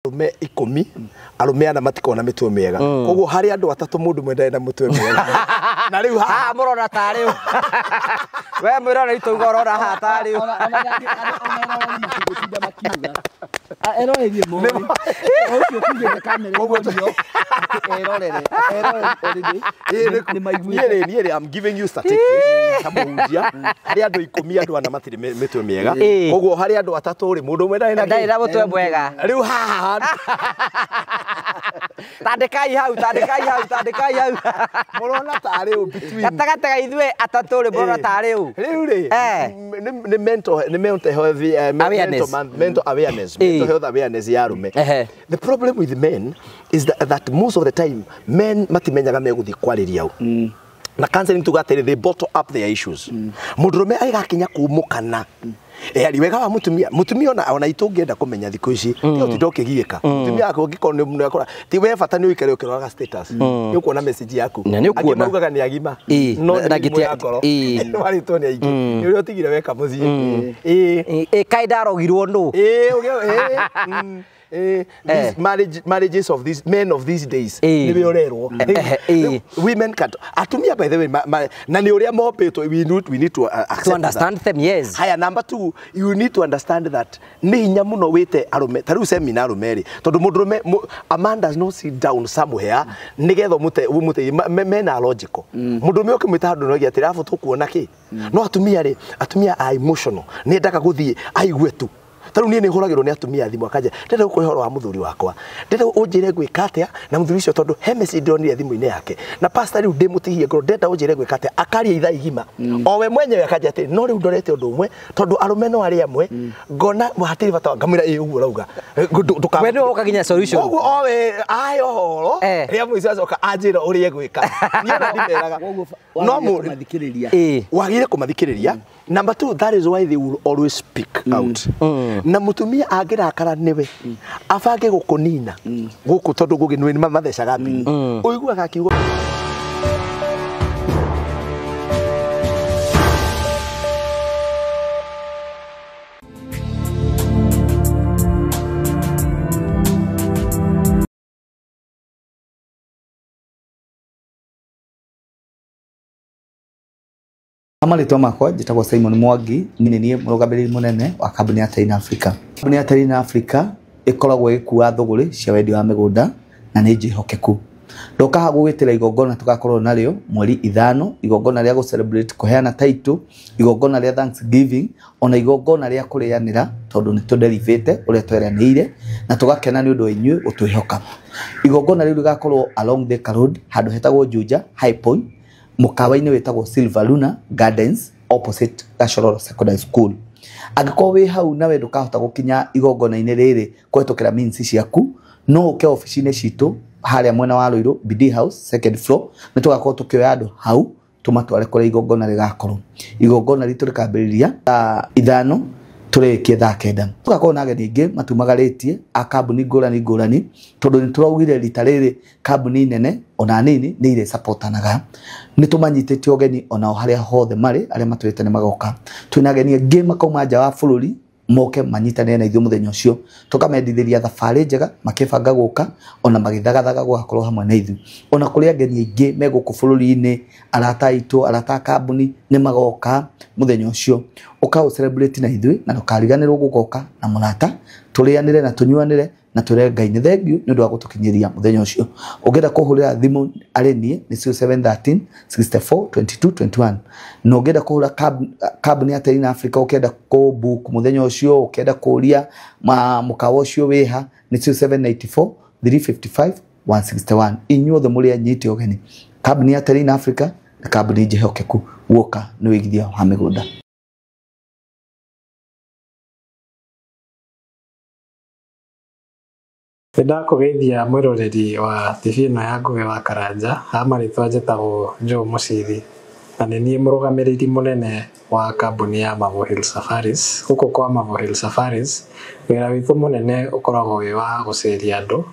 Arume 10, arume ana matikoragwo na mĩtwe mĩega. Koguo harĩ andũ atatũ mũndũ ũmwe ndarĩ na mũtwe mwega. Na rĩu haha Haha mũrona tarĩ ũ? We mwĩroreri tauga ũrona haha tarĩ ũ? Ona makiuga eroreri moĩ ũcio kugĩte kamera ĩyo erorere eroreri already nĩ maiguĩte. Niĩ rĩ, I'm giving you statistics ta mũhunjia. Harĩ andũ 10, andũ ana matirĩ mĩtwe mĩega. Koguo harĩ andũ atatũ rĩ, mũndũ ũmwe ndarĩ na Ndarĩ na mũtwe mwega. Rĩu haha Tandĩkai hau, tandĩkai hau, tandĩkai hau. Mũrona tarĩ ũ between Gatagatĩ ga ithuĩ atatũ rĩ, mũrona tarĩ ũ? Rĩu rĩ, nĩ mental health, Awareness. mental awareness, mental health awareness ya arũme. The problem with men is that most of the time men matimenyaga megũthiĩ kwarĩria ũ. Na counseling tuga atĩrĩ, they bottle up their issues. Mũndũrũme agĩgakinya kumũkana ari wega wa mũtumia, mũtumia ona itũngĩenda kũmenya thikũ ici ti ũtinda ũkĩgiĩka. Mũtumia waku ũngĩkorwo nĩ nĩ ti we bata nĩ ũikare ũkĩroraga status, nĩ ũkuona message yaku. Na nĩ ũkuona. Angĩ maugaga nĩ agima, no na nĩ mĩrimũ ngĩtia ya ngoro warĩtwo nĩ aingĩ nĩ ũrĩa ũtigire weka mũciĩ. Ĩ kaĩ ndarogirwo nũ? Ĩĩ, these marriages of these men of these days, nĩwe ũrerwo. Women can, atumia by the way, na nĩ ũrĩa mombĩtwo, we need to accept To understand that. them, yes. Haya, number two, you need to understand that nĩ hinya mũno wĩte arũme ta rĩu seminar arũme rĩ, tondũ mũndũrũme a man does not sit down somewhere nĩgetha ũmũte ũmũte mena logical. Mũndũrũme ũkĩmwĩta handũ no atĩrĩ, arabu tũkuona kĩ. No atumia rĩ, atumia are emotional, nĩ endaga gũthiĩ aigue tu. Ta rĩu niĩ nĩ hũragĩrwo nĩ atumia thimũ, akanja ndĩrenda gũkũhe ũhoro wa mũthuri wakwa, ndĩrenda ũnjĩre ngwĩka atĩa na mũthuri ũcio, tondũ he message ndĩronire thimũ-inĩ yake na pastor, rĩu ndĩmũtihie ngoro, ndĩrenda ũnjĩre ngwĩka atĩa. Akaria ithaa igima o we mwenyewe, akanja atĩ no rĩu ndorete ũndũ ũmwe, tondũ arũme no arĩa amwe ngona hatirĩ bata, ngamwĩra ĩ ũguo ũrauga. We nĩwe ũka nginya solution. Koguo o we ahe ũhoro rĩa mũico acoka anjĩra ũrĩa egwĩka. Niĩ ona ndimeraga Koguo no wagĩrĩire mũndũ kũmathikĩrĩria. Wagĩrĩire kũmathikĩrĩria. Number two, that is why they will always speak out. Na mũtumia angĩrakara nĩwe abange gũkũnina gũkũ, tondũ ngũgĩ nĩ mathecaga mbini, ũiguaga akiuga. Marĩtwa makwa njĩtagwo Simon Mwangi, niĩ nĩ niĩ mũrũgamĩrĩri mũnene wa kambuni ya Terrain Africa. Kambuni ya Terrain Africa ĩkoragwo ĩgĩkua thũgũrĩ cia wendia wa mĩgũnda na nĩ njĩhokeku. Ndoka haha gũgwĩtĩra igongona tũgakorwo narĩo mweri 5, igongona rĩa gũ celebrate kũheana title, igongona rĩa Thanksgiving, ona igongona rĩa kũrĩanĩra, tondũ nĩ tũderivĩte ũrĩa tweranĩire na tũgakena nĩ ũndũ wa inyuĩ gũtwĩhoka. Igongona rĩu rĩgakorwo along Thika Road, handũ hetagwo Juja High Point, mũkawa-inĩ wĩtagwo Silver Luna Gardens, opposite Gachororo Secondary School. Angĩkorwo wĩ hau nawe ndũkahota gũkinya igongona-inĩ rĩrĩ kũhetũkĩra means ciaku, no ũke obici-inĩ citũ harĩa mwena wa Ruiru, BD House, second floor. Nĩ tũgakorwo tũkĩoya andũ hau tũmatware kũrĩa igongona rĩgakorwo. Igongona ritũ rĩkambĩrĩria thaa 5, tũrĩkie thaa 9. Tũgakorwo na ageni aingĩ matumagarĩtie a kambuni ngũrani ngũrani, tondũ nĩ tũraugire rita rĩrĩ kambuni nene ona nini nĩ irĩ supportanaga. Nĩ tũmanyitĩte ũgeni onao harĩa hothe marĩ, arĩa matwĩte nĩ magoka. Twĩna ageni angĩ makauma nja wa bũrũri moke manyitanĩre na ithuĩ mũthenya ũcio, tũkamendithĩria thabarĩ njega makĩbanga gũka ona magĩthagathaga gũgakorwo hamwe na ithuĩ. Ona kũrĩ ageni aingĩ me gũkũ bũrũri-inĩ, arata aitũ, arata a kambuni nĩ magoka mũthenya ũcio. Ũka ũ celebrate na ithuĩ na ndũkariganĩrwo gũgoka na mũrata, tũrĩanĩre na tũnyuanĩre na twĩre Ngai nĩ thengiũ nĩ ũndũ wa gũtũkinyĩria mũthenya ũcio. Ũngĩenda kũhũrĩra thimũ arĩ niĩ nĩ 0713 64 22 21, na ũngĩenda kũhũra kambuni ya Terrain Africa, ũkĩenda kũ book mũthenya ũcio, ũkĩenda kũria mũkawa ũcio wĩha, nĩ 0794 355 161. Inyuothe mũrĩ anyite ũgeni. Kambuni ya Terrain Africa nĩ kambuni njĩhokeku, guoka nĩ wĩigithia wa mĩgũnda. Nĩ ndakũgeithia mwĩroreri wa TV ĩno ya Ngũgĩ wa Karanja. Ha marĩtwa njĩtagwo Joe Mũciri na nĩ niĩ mũrũgamĩrĩri mũnene wa kambuni ya Mavo Hill Safaris. Gũkũ kwa Mavo Hill Safaris, wĩra witũ mũnene ũkoragwo wĩ wa gũceria andũ.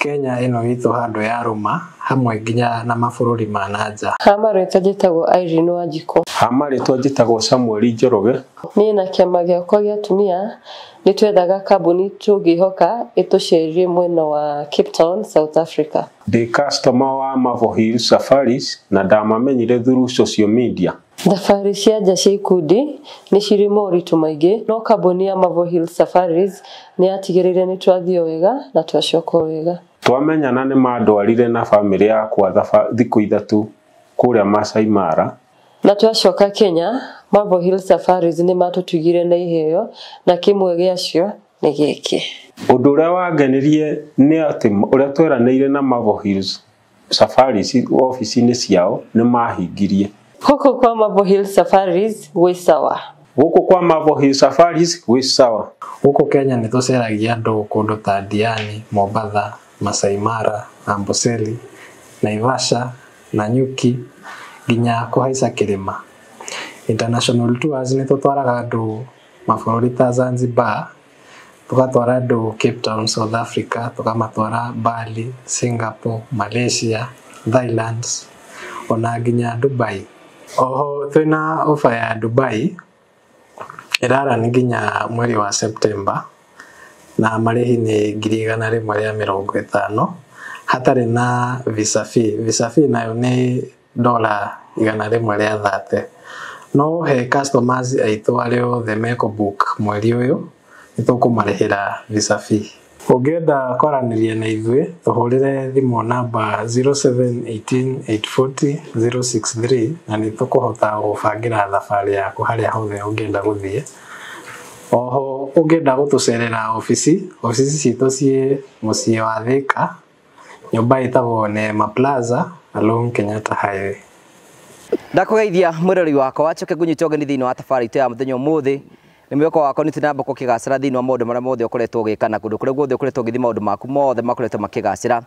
Kenya ĩno itũ handũ ya rũma hamwe nginya na mabũrũri ma na nja. Ha marĩtwa njĩtagwo Irene Wanjikũ. Ha marĩtwa njĩtagwo Samuel Njoroge. Niĩ na kĩama gĩakwa gĩa atumia nĩ twethaga kambuni tũngĩhoka ĩtũcerie mwena wa Cape Town, South Africa. Ndĩ customer wa Marvel Hill Safaris na ndamamenyire through social media. Thabarĩ cia nja cia ikundi nĩ cirĩ moritũ maingĩ, no kambuni ya Marvel Hill Safaris nĩ yatigĩrĩire nĩ twathiĩ wega na twacoka wega. Twamenyana nĩ mandwarire na bamĩrĩ yakwa thikũ 3 kũrĩa Masai Mara. Na twacoka Kenya, Marvel Hill Safaris nĩ matũtugire na iheo na kĩmwe gĩacio nĩ gĩkĩ. Ũndũ ũrĩa wangenirie nĩ atĩ ũrĩa tweranĩire na Marvel Hills Safaris ofici-inĩ ciao nĩ mahingirie. Gũkũ kwa Marvel Hill Safaris gwĩ sawa. Gũkũ kwa Marvel Hill Safaris gwĩ sawa. Gũkũ Kenya nĩ tũceragia andũ kũndũ ta Diani, Mombatha, Masai Mara, Amboseli, Naivasha, Nanyuki nginya kũhaica kĩrĩma. International tours nĩ tũtwaraga andũ mabũrũri ta Zanzibar, tũgatwara andũ Cape Town, South Africa, tũkamatwara Bali, Singapore, Malaysia, Thailand ona nginya Dubai. Oho twĩna ofa ya Dubai ĩrarani nginya mweri wa September na marĩhi nĩ 150,000 hatarĩ na visa fee. Visa fee nayo nĩ $130. No he customers aitũ arĩa othe mekũbook mweri ũyũ nĩ tũkũmarĩhĩra visa fee. Ũngĩenda kwaranĩria na ithuĩ tũhũrĩre thimũ namba 0718 840 063 na nĩ tũkũhota gũbangĩra thabarĩ yaku harĩa hothe ũngĩenda gũthiĩ. Oho ũngĩenda gũtũcerera ofici, ofici citũ ciĩ mũciĩ wa Thika, nyũmba ĩtagwo Neema Plaza along Kenyatta Highway. Ndakũgeithia mwĩrori wakwa wacoke ngũnyite ũgeni thĩinĩ wa thabarĩ itũ ya mũthenya ũmũthĩ. Nĩ mwĩhoko wakwa nĩ tũnamba kũkĩgacĩra thĩinĩ wa maũndũ marĩa mothe ũkoretwo ũgĩka na kũndũ kũrĩa guothe ũkoretwo ũgĩthiĩ maũndũ maku mothe makoretwo makĩgacĩra.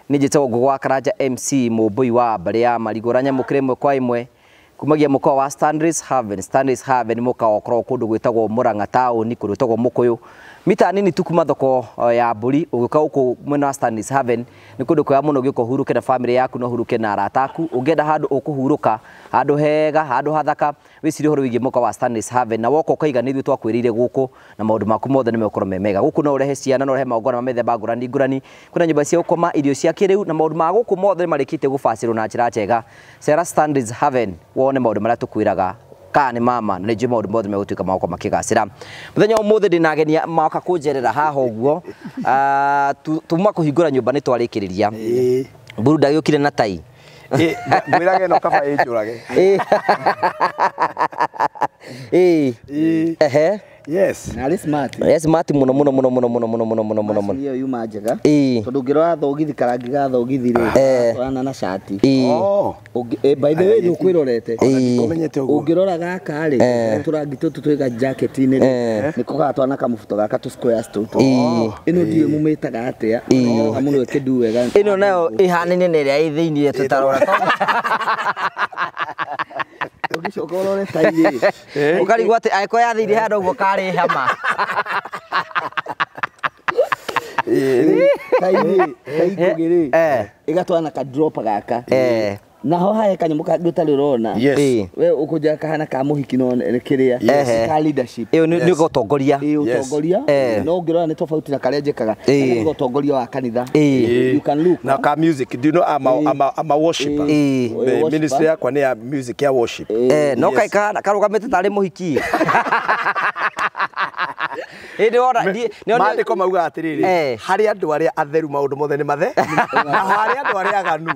Niĩ njĩtagwo Ngũgũ wa Karanja MC mũmbũi wa mbarĩ ya Marigũ ũrĩa nyamũkĩra ĩmwe kwa ĩmwe kumagia mũkawa wa Stanley's Haven. Stanley's Haven mũkawa ũkoragwo kũndũ gwĩtagwo Murang'a taũni, kũndũ gwĩtagwo Mũkũyũ, mita nini tu kuma thoko ya mbũri. Ũgĩũka gũkũ mwena wa Stanley's Haven nĩ kũndũ kwega mũno ũgĩũka ũhurũke na bamĩrĩ yaku na ũhurũke na arata aku. Ũngĩenda handũ ũkũhurũka, handũ hega, handũ hathaka, wĩcirie ũhoro wĩgiĩ mũkawa wa Stanley's Haven na woka ũkaiga nĩ ithuĩ twakwĩrĩire gũkũ na maũndũ maku mothe nĩ megũkorwo me mega. Gũkũ no ũrehe ciana, no ũrehe magongona ma mĩthemba ngũrani ngũrani. Kwĩna nyũmba cia gũkoma, irio cia kĩrĩu na maũndũ ma gũkũ mothe nĩ marĩkĩtie gũbacĩrwo na njĩra njega. Cera Stanley's Haven wone maũndũ marĩa tũkwĩraga kana nĩ mama na nĩ njũĩ maũndũ mothe megũtuĩka magokorwo makĩgacĩra. Mũthenya ũmũthĩ ndĩna ageni moka kũnjerera haha ũguo. Tuma kũhingũra nyũmba nĩ twarĩkĩrĩria. Mburu ndagĩũkire na tai. Ngwĩrage no kaba ĩnjũrage. Ehe. Yes. Na arĩ smart. Yes, smart mũno mũno mũno mũno mũno mũno mũno mũno mũno mũno. Ĩyo yuma njega. Ĩĩ. Tondũ ũngĩrora thogithi karangi ga thogithi rĩ, twarana na cati. Ĩĩ. Oh. By the way nĩ ũkwĩrorete. Ũmenyete ũguo. Ũngĩrora gaka rĩ, tũrangi tũtũ twĩ ga jacket-inĩ rĩ, nĩko gatwana kamũbuto gaka tũ squares tũtũ. Ĩno ndiũĩ mũmĩtaga atĩa. Nĩgetha mũno ĩkĩndu wega. Ĩno nayo ĩhanaine na ĩrĩa ĩ thĩinĩ tũtarora. Ũgĩcoka ũrore tai rĩ. Ũkarigwo atĩ angĩkorwo ya thĩinĩ handũ ũguo karĩ hama. Tai rĩ, tai ngũgĩ rĩ, ĩgatwana ka drop gaka. Naho hae kanyamũ kangĩ ũtarĩ ũrona. Yes. We ũkũnjĩra kahana ka mũhiki no nĩ kĩrĩa. Yes. Ka leadership. Ĩyo nĩ ũtongoria. Ĩĩ ũtongoria. No ũngĩrora nĩ tofauti na karĩa njĩkaga. Ĩĩ. Nĩ ũtongoria wa kanitha. Ĩĩ. You can look. Na ka music. Do you know I'm a worshipper. Ĩĩ. The ministry yakwa nĩ ya music ya worship. No kaĩ karũgamĩte tarĩ mũhiki. Ĩĩ wona Maandĩko maugaga atĩrĩrĩ, harĩ andũ arĩa atheru maũndũ mothe nĩ mathe, na harĩ andũ arĩa aganu.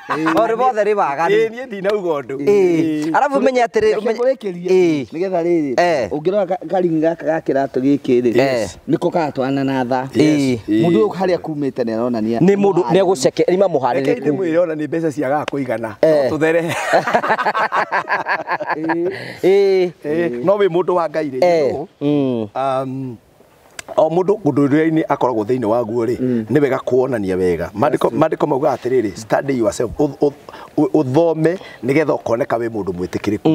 Maũndũ mothe nĩ maganu. Ĩĩ niĩ ndinauga ũndũ. Arabu ũmenye atĩrĩ, Ngũrĩkĩrie. Nĩgetha rĩrĩ, ũngĩrora karingi gaka ga kĩratũ gĩkĩ rĩ, nĩko karatwarana na tha. Mũndũ ũyũ harĩa kumĩte nĩ aronania nĩ mũndũ nĩ egũceke, nĩ mamũharĩrĩku. Reke ndĩmwĩre ona nĩ mbeca ciagaga kũigana. No tũthere. No wĩ mũndũ wa Ngai rĩ, o mũndũ ũndũ-inĩ akoragwo thĩinĩ waguo rĩ, nĩ wega kuonania wega. Maandĩko maugaga atĩrĩrĩ, study yourself, ũthome nĩgetha ũkoneka wĩ mũndũ mwĩtĩkĩrĩku.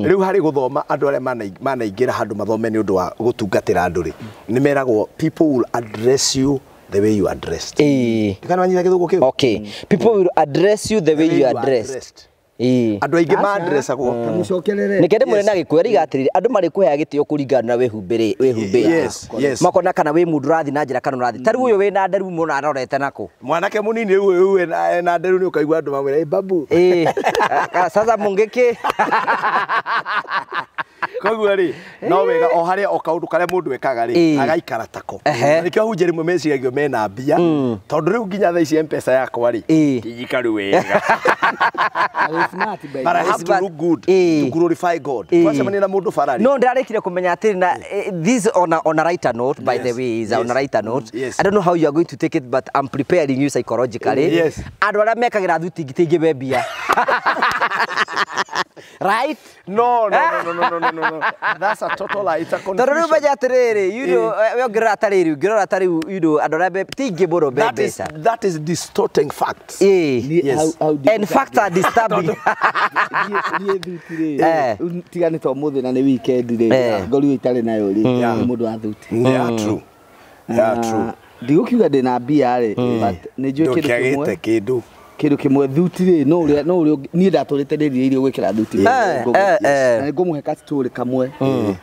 Rĩu harĩ gũthoma andũ arĩa manaingĩra handũ mathome nĩ ũndũ wa gũtungatĩra andũ rĩ, nĩ meragwo people will address you the way you are dressed. Ĩĩ. Ndikana wanyita gĩthũngũ kĩu. Okay, people will address you the way you are dressed. Ĩĩ. Andũ aingĩ ma-addressagwo. Kamũcokerere. Nĩkĩo ndĩmwĩre na Gĩkũyũ ariga atĩrĩrĩ, andũ marĩkũheaga gĩtĩo kũringana na wĩhumbĩre wĩhumbĩte. Yes, yes. Makona kana wĩ mũndũ ũrathiĩ na njĩra kana ũrathiĩ ta rĩu ũyũ wĩna nderu mũno arorete nakũ. Mwanake mũnini rĩu ũyũ ena nderu nĩ ũkaigua andũ mamwĩra, "Ĩ, babu." Ĩĩ. Sasa mũngĩkĩ. Koguo rĩ, no wega o harĩa o kaũndũ karĩa mũndũ ekaga rĩ, Ĩĩ. agaikara tako. Ehe. Na nĩkĩo ahunjia rĩmwe meciragio mena mbia, tondũ rĩu nginya thaa ici M-Pesa yakwa rĩ, Ĩĩ. ti njikaru wega. Wĩ smart by But I have to Smart. look good Ĩĩ. to glorify God. Ĩĩ. Twacemania na mũndũ bara rĩ, No ndarĩkire kũmenya atĩrĩ na this on a lighter note, by the way, is on a lighter note. Yes. I don't know how you are going to take it, but I'm preparing you psychologically. Yes. Andũ arĩa mekagĩra thuti ngitĩ ingĩ mbia. Right? No, no, no, no, no, no, no, no. That's a total lie. It's a Tondũ rĩu confusion. menya atĩrĩrĩ, you know, we ũngĩrora ta rĩrĩ, ũngĩrora ta rĩu, you know, andũ arĩa ti ingĩ mũno me That is, mbeca. that is distorting facts. Ĩĩ. Niĩ- Yes. how do you And facts are disturbing. Niĩ thuti rĩ, Eh. tiga nĩ to mũthĩ na nĩ weekend rĩ, Eh. ngorirwo itarĩ nayo rĩ, Yeah. nĩ mũndũ wa thuti. Yeah, true. Yeah, true. Ndigũkiuga ndĩna mbia rĩ, but nĩ njũĩ kĩndũ Ndũkĩagĩte kĩmwe, kĩndũ. kĩndũ kĩmwe thuti rĩ, no ũrĩa no ũrĩa niĩ ndatũrĩte ndĩrirĩirie gwĩkĩra thuti. Na nĩ ngũmũhe ka story kamwe.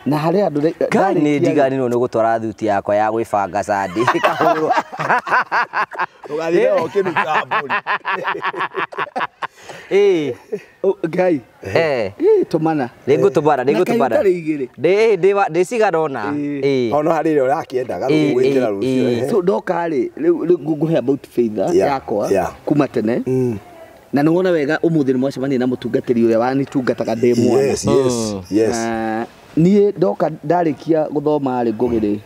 Na harĩ andũ Ngai nĩ ndarĩkia rĩ, ndiganĩrwo nĩ gũtwara thuti yakwa ya gwĩbanga Sunday ĩkahũrwo. Ũgathiĩ nayo ũkĩnunga mbũri. Ĩĩ. Oh, Ngai. Eh. Ĩ, tũmana. Nĩngũtũmana, Na nĩngũtũmana. kaĩ ũtarĩ igĩrĩ? Ndĩ cigana ũna. Ĩĩ. Ĩĩ. Ono harĩ ĩrĩa ũrakĩendaga Ĩĩ, rĩu gwĩkĩra ĩĩ, rũciũ. ĩĩ. Ehe. So ndoka rĩ, rĩu ngũhe about faith Yeah, yakwa yeah. kuma tene. Na nĩ wona wega ũmũthĩ nĩ mwacemania na mũtungatĩri ũrĩa wanitungataga ndĩ mwana. Yes, yes, yes. Niĩ ndoka ndarĩkia gũthoma rĩ Ngũgĩ rĩ,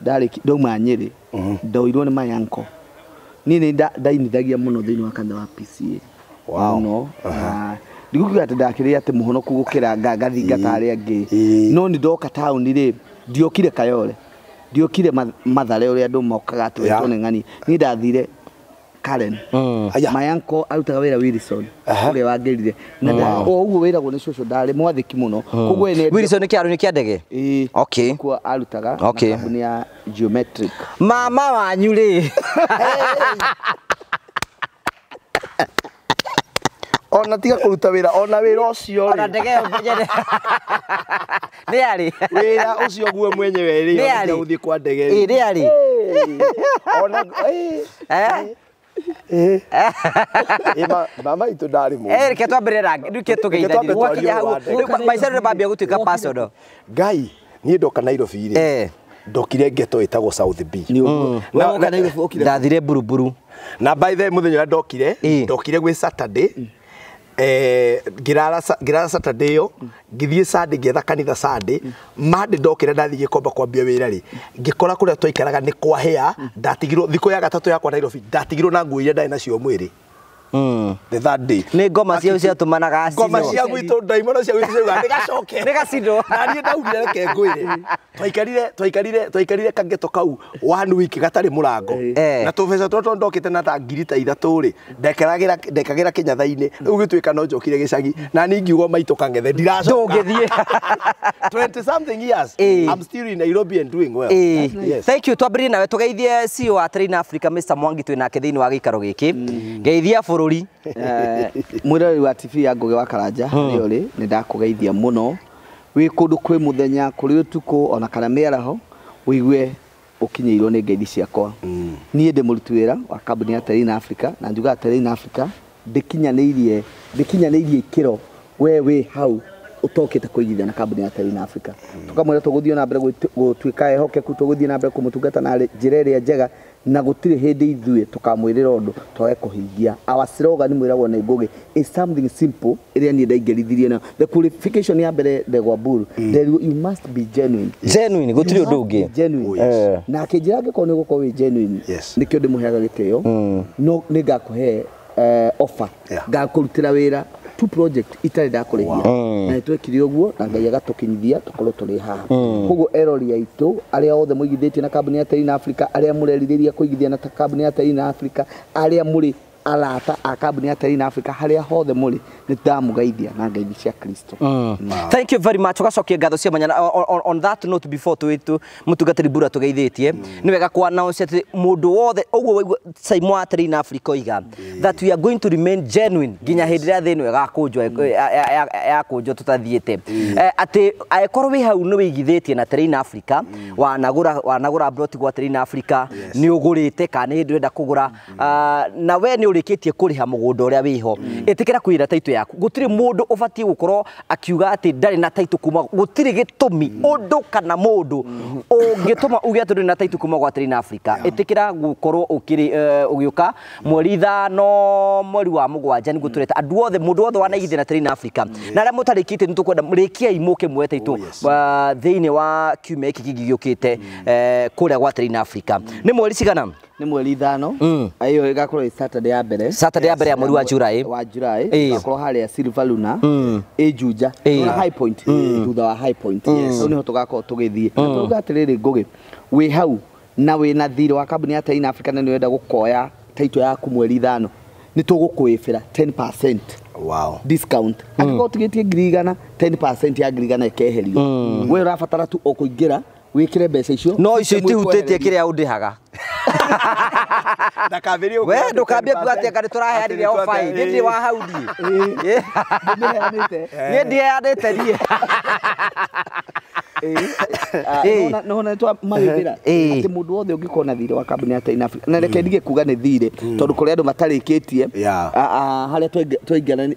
ndarĩkia ndauma Nyĩrĩ, ndoirwo nĩ my uncle. Niĩ nĩ ndainithagia mũno thĩinĩ wa kanitha wa PCA. Wow. Mũno. Na ndigũkiuga atĩ ndakĩrĩ atĩ mũhonoku gũkĩra ngathingata arĩa angĩ. Ĩĩ. No nĩ ndoka taũni rĩ, ndiokire Kayole, ndiokire Mathare ũrĩa andũ mokaga atĩ Yeah. wetwo nĩ ng'ani. Niĩ ndathire Karen. Aya. My uncle arutaga wĩra Wilson Aha. ũrĩa wangĩrire na o ũguo wĩragwo nĩ cũcũ ndarĩ mwathĩki mũno koguo we nĩ Wilson nĩ kĩaro-inĩ kĩa ndege? Ĩĩ. Okay. Kuo arutaga na Okay. kambuni ya Geometric. Mama wanyu rĩ. Ona tiga kũruta wĩra, ona wĩra ũcio Ona rĩ. ndege ĩyo menye nĩ yarĩ. Wĩra ũcio guo mwenyewe rĩ, Nĩ ona yarĩ. tiga gũthiĩ kwa ndege Ĩĩ, rĩ. nĩ yarĩ. Ona ĩĩ. Eh? Ĩĩ. Ĩĩ, mama itũ ndarĩ mũũru. Eh, reke twambĩrĩre rangi, rĩu ke tũgeithanie. twambe Gwakinya twarie hau, wa ndege. rĩu maica rĩu nĩmambia gũtuĩka personal. Ngai, niĩ ndoka Nairobi rĩ, Eh. ndokire ghetto ĩtagwo South B. Nĩ ũguo. We woka Nairobi ũkire Ndathire Buruburu. Na by the way mũthenya ũrĩa ndokire, Ĩĩ. ndokire gwĩ Saturday, ngĩrara Saturday ĩyo, ngĩthiĩ Sunday ngĩetha kanitha Sunday, Monday ndokĩra ndathiĩ Gĩkomba kwambia wĩra rĩ, ngĩkora kũrĩa twaikaraga nĩ kwahĩa, ndatigirwo thikũ ya gatatũ yakwa Nairobi, ndatigirwo na nguo iria ndarĩ nacio mwĩrĩ. The third day. Nĩ ngoma ciao ciatũmanaga Ngoma cinwo. cia gwitũ ndaimono cia gwitũ ciauga nĩgacoke. Nĩgacinwo. Na niĩ ndaugire reke ngwĩre. Twaikarire kageto kau one week gatarĩ mũrango. Eh. Na tũbeca tũrĩa tondũ ndokĩte na ta ngiri ta ithatũ rĩ, ndekagĩra kĩnyatha-inĩ. Rĩu gĩtuĩka no njokire gĩcagi. Na niĩ ngiuga maitũ kang'ethe ndiracoka. Ndũngĩthiĩ. 20 something years. Eh. I'm still in Nairobi and doing well. Ĩĩ. Yes. Thank you. Twambĩrĩrie nawe tũgeithie CEO wa Train Africa Mr. Mwangi twĩ nake thĩinĩ wa gĩikaro gĩkĩ. Geithia bũrũri. Mwĩroreri wa TV ya Ngũgĩ wa Karanja harĩa ũrĩ nĩ ndakũgeithia mũno wĩ kũndũ kwĩ mũthenya kũrĩ ũtukũ ona kana mĩaraho ũigue ũkinyĩirwo nĩ ngeithi ciakwa. Niĩ ndĩ mũruti wĩra wa kambuni ya Terrain Africa na njugaga Terrain Africa ndĩkinyanĩirie ikĩro we wĩ hau ũtokĩte kũigithia na kambuni ya Terrain Africa. Tũkamwĩra tũgũthiĩ na mbere gũtuĩka ehokeku, tũgũthiĩ na mbere kũmũtungata na njĩra ĩrĩa njega na gũtirĩ hĩndĩ ithuĩ tũkamwĩrĩra ũndũ twage kũhingia. Our slogan mwĩragwo nĩ Ngũgĩ is something simple ĩrĩa niĩ ndaingĩrithirie nayo. The qualification ya mbere Ndegwa Mburu, nderirwo you must be genuine. Genuine, gũtirĩ ũndũ ũngĩ. Genuine. Oh, yes. Na akĩnjĩra angĩkorwo nĩ ũgũkorwo wĩ genuine, Yes. nĩkĩo ndĩmũheaga gĩtĩo, no nĩ ngakũhe offer, Yeah. ngakũrutĩra wĩra two project itarĩ ndakũrĩhia. Na nĩ twekire ũguo na Ngai agatũkinyithia tũkorwo tũrĩ haha. Koguo erori aitũ arĩa othe mũigithĩtie na kambuni ya Terrain Africa, arĩa mũrerirĩria kũigithia na kambuni ya Terrain Africa, arĩa mũrĩ Arata a kambuni ya Terrain Africa harĩa hothe mũrĩ nĩ ndamũgeithia na ngeithi cia Kristo. Thank you very much. Ugacokia ngatho cia mwanya. On that note, before twitu mutungatĩri Mbura tũgeithĩtie, nĩ wega kwa announce atĩ mũndũ wothe ũguo waigua Saimo wa Terrain Africa oiga that we are going to remain genuine nginya hĩndĩ ĩrĩa thĩ ĩno ĩgakũnjwo yakũnjwo tũtathiĩte. Atĩ angĩkorwo wĩ hau nĩ wĩigithĩtie na Terrain Africa, wanagũra plot gwa Terrain Africa, nĩ ũgũrĩte kana nĩ hĩndĩ ũrenda kũgũra, na we nĩ ũrĩkĩtie kũrĩha mũgũnda ũrĩa wĩho, ĩtĩkĩra kũiyĩra taitũ yaku. Gũtirĩ mũndũ ũbatiĩ gũkorwo akiuga atĩ ndarĩ na taitũ kuma, gũtirĩ gĩtũmi ũndũ kana mũndũ ũngĩtũma uge atĩ ndũrĩ na taitũ kuma gwa Terrain Africa. Ĩtĩkĩra gũkorwo ũkĩrĩ ũgĩũka mweri 5 mweri wa mũgwanja nĩguo tũreta andũ othe, mũndũ wothe wanaigithia na Terrain Africa na arĩa mũtarĩkĩtie, nĩ tũkwenda rĩkiai mũke muoe taitũ thĩinĩ wa kiumia gĩkĩ kĩngĩ gĩũkĩte, kũrĩa gwa Terrain Africa. Nĩ mweri cigana? Nĩ mweri 5. Ĩyo ĩgakorwo ĩ Saturday ya mbere. Saturday ya mbere ya mweri wa July. Wa July. Ĩgakorwo harĩa Silver Luna ĩ Juja na High Point, thutha wa High Point hau nĩho tũgakorwo tũgĩthiĩ. Na tũruga atĩrĩrĩ, Ngũgĩ, wĩ hau na wĩna thirĩ wa kambuni ya Terrain Africa na nĩ ũrenda gũkoya taitũ yaku mweri 5, nĩ tũgũkwĩbĩra 10% discount. Angĩkorwo ũtigĩtie 100,000, 10% ya 100,000 ĩkeherio. We ũrabatara tu o kũingĩra wĩkĩre mbeca icio. No icio System itihutĩtie ĩkwehererie. Kĩrĩa ũndĩhaga. Ndakambĩrie. We ndũkambie kuga atĩ anga nĩtũraheanire ofa ĩ niĩ ndirĩ wa hau niĩ. Ndĩmĩheanĩte. Niĩ ndiheanĩte niĩ. Nona twa mawĩra atĩ mũndũ wothe ũngĩkorwo na thirĩ wa kambuni ya Terrain Africa, na reke ndige kuga nĩ thirĩ tondũ kũrĩ andũ matarĩkĩtie harĩa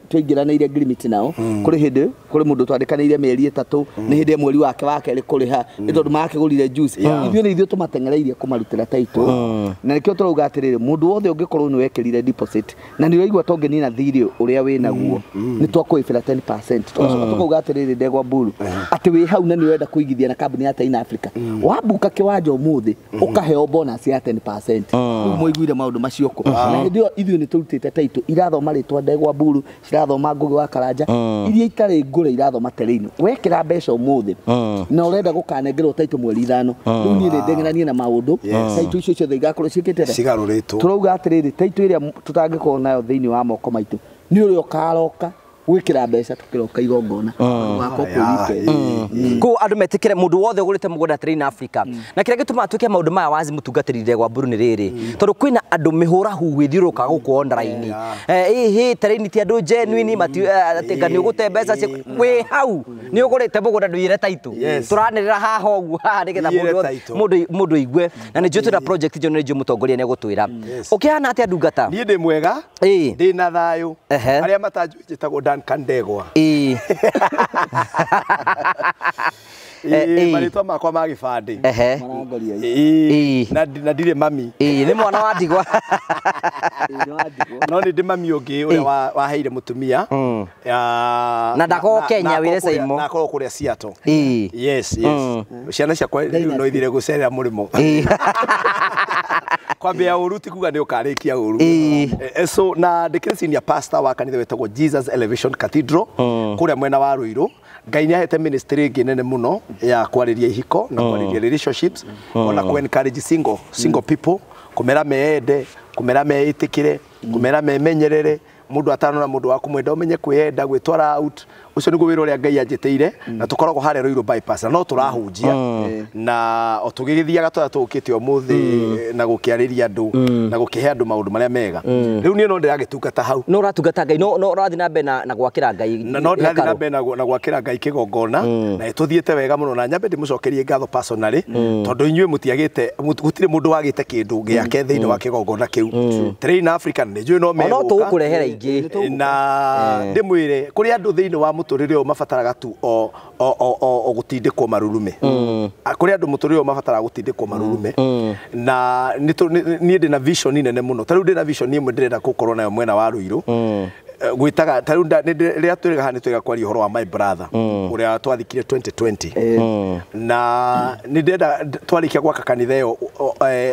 twaingĩranĩire agreement nao. Kũrĩ hĩndĩ kũrĩ mũndũ twandĩkanĩire mĩeri 3, nĩ hĩndĩ ya mweri wake wa kerĩ kũrĩha nĩ tondũ makĩgũrire juice. Ithuĩ nĩ ithuĩ tũmateng'ereirie kũmarutĩra taitũ, na nĩkĩo tũrauga atĩrĩrĩ, mũndũ wothe ũngĩkorwo nĩ wekĩrire deposit na nĩ ũraigua to ngĩnina thirĩ ũrĩa wĩ naguo, nĩ twakũĩbĩra 10%. Tũgacoka tũkauga atĩrĩrĩ, ndegwa mburu, atĩ wĩ hau na nĩ ũrenda kũigithia na kambuni ya Terrain Africa, wabuka kĩwanja ũmũthĩ ũkaheo bonus ya 10%. Rĩu mũiguire maũndũ macio kũ? Na hĩndĩ ĩyo ithuĩ nĩ tũrutĩte taitũ irathoma rĩtwa ndegwa mburu, cirathoma Ngũgĩ wa Karanja, iria itarĩ ngũre irathoma Terrain. Wekĩra mbeca ũmũthĩ na ũrenda gũkanengerwo taitũ mweri 5, rĩu niĩ nĩ ndeng'eranie na maũndũ, taitũ icio ciothe igakorwo ciĩkĩte atĩa? Cigarũrĩtwo. Tũrauga atĩrĩrĩ, taitũ ĩrĩa tũtangĩkorwo nayo thĩinĩ wa moko maitũ nĩ ũrĩa ũkaroka gwĩkĩra mbeca tũkĩroka igongona wakorwo kwĩ weekend. Kũu andũ metĩkĩre mũndũ wothe ũgũrĩte mũgũnda Terrain Africa, na kĩrĩa gĩtũmaga twĩke maũndũ maya wazi mũtungatĩri ndegwa mburu nĩ rĩrĩ, tondũ kwĩna andũ mĩhũra huhu ĩthiũrũrũkaga gũkũ online, ĩhĩ Terrain ti andũ genuine, mati atĩ nga nĩ ũgũte mbeca wĩ hau nĩ ũgũrĩte mũgũnda ndũiyĩre taitũ. Tũranĩrĩra haha ũguo haha nĩgetha Iyĩre mũndũ taitũ. mũndũ aigue, na nĩ njũĩ twĩna project njũ, nĩ njũĩ mũtongoria nĩ egũtwĩra ũkĩhana atĩa ndungata. Niĩ ndĩ mwega. Ndĩ na thayũ. Arĩa matanjũĩ, njĩtagwo Duncan Ndegwa. Marĩtwa makwa ma gĩbandĩ. Marangoria. Na ndirĩ mami. Nĩ mwana wa ndigwa. Ĩĩ, nĩ wa ndigwa. No nĩ ndĩ mami ũngĩ ũrĩa waheire mũtumia. Na ndakorwo Kenya, wĩre Saimo. Na akorwo kũrĩa Seattle. Yes, ciana ciakwa rĩu no ithire gũcerera mũrĩmo. Kwambia ũru ti kuga nĩ ũkarĩkia ũru. So na ndĩkĩrĩ senior pastor wa kanitha wĩtagwo Jesus Elevation Cathedral kũrĩa mwena wa Ruiru. Ngai nĩ ahete ministry ĩngĩ nene mũno ya kwarĩria ihiko na kwarĩria relationships, ona ku encourage single people, kũmera meende, kũmera meĩtĩkĩre, kũmera memenyerere. Mũndũ atanona mũndũ wa kũmwenda, ũmenye kwĩyenda, gwĩtwara out. Ũcio nĩguo wĩra ũrĩa Ngai anjĩtĩire, na tũkoragwo harĩa Ruiru bypass, na no tũrahunjia na o tũgĩgĩthiaga tũrĩa tũũkĩte ũmũthĩ na gũkĩarĩria andũ na gũkĩhe andũ maũndũ marĩa mega. Rĩu niĩ no ndĩragĩtungata hau. No ũratungata Ngai, no ũrathiĩ na mbere na gwakĩra Ngai Na no ndĩrathiĩ na hekarũ. mbere na gwakĩra Ngai kĩgongona, na ĩtũthiĩte wega mũno, na nyambe ndĩmũcokerie ngatho personally tondũ inyuĩ mũtiagĩte, gũtirĩ mũndũ wagĩte kĩndũ gĩake thĩinĩ wa kĩgongona kĩu. Terrain Africa nĩ njũĩ no O no megũka. tũgũkũrehera ingĩ. Na ndĩmwĩre kũrĩ andũ thĩinĩ wa mũtũrĩre ũyũ mabataraga tu o gũtindĩkwo marurume. Kũrĩ andũ mũtũrĩre ũyũ mabataraga gũtindĩkwo marurume, na niĩ ndĩna vision nene mũno. Ta rĩu ndĩna vision ĩmwe ndĩrenda gũkorwo nayo mwena wa Ruiru. Gwĩtaga ta rĩu rĩrĩa twĩrĩga haha nĩ twĩrĩga kwaria ũhoro wa my brother ũrĩa twathikire 2020, na nĩ ndĩrenda twarĩkia gwaka kanitha ĩyo,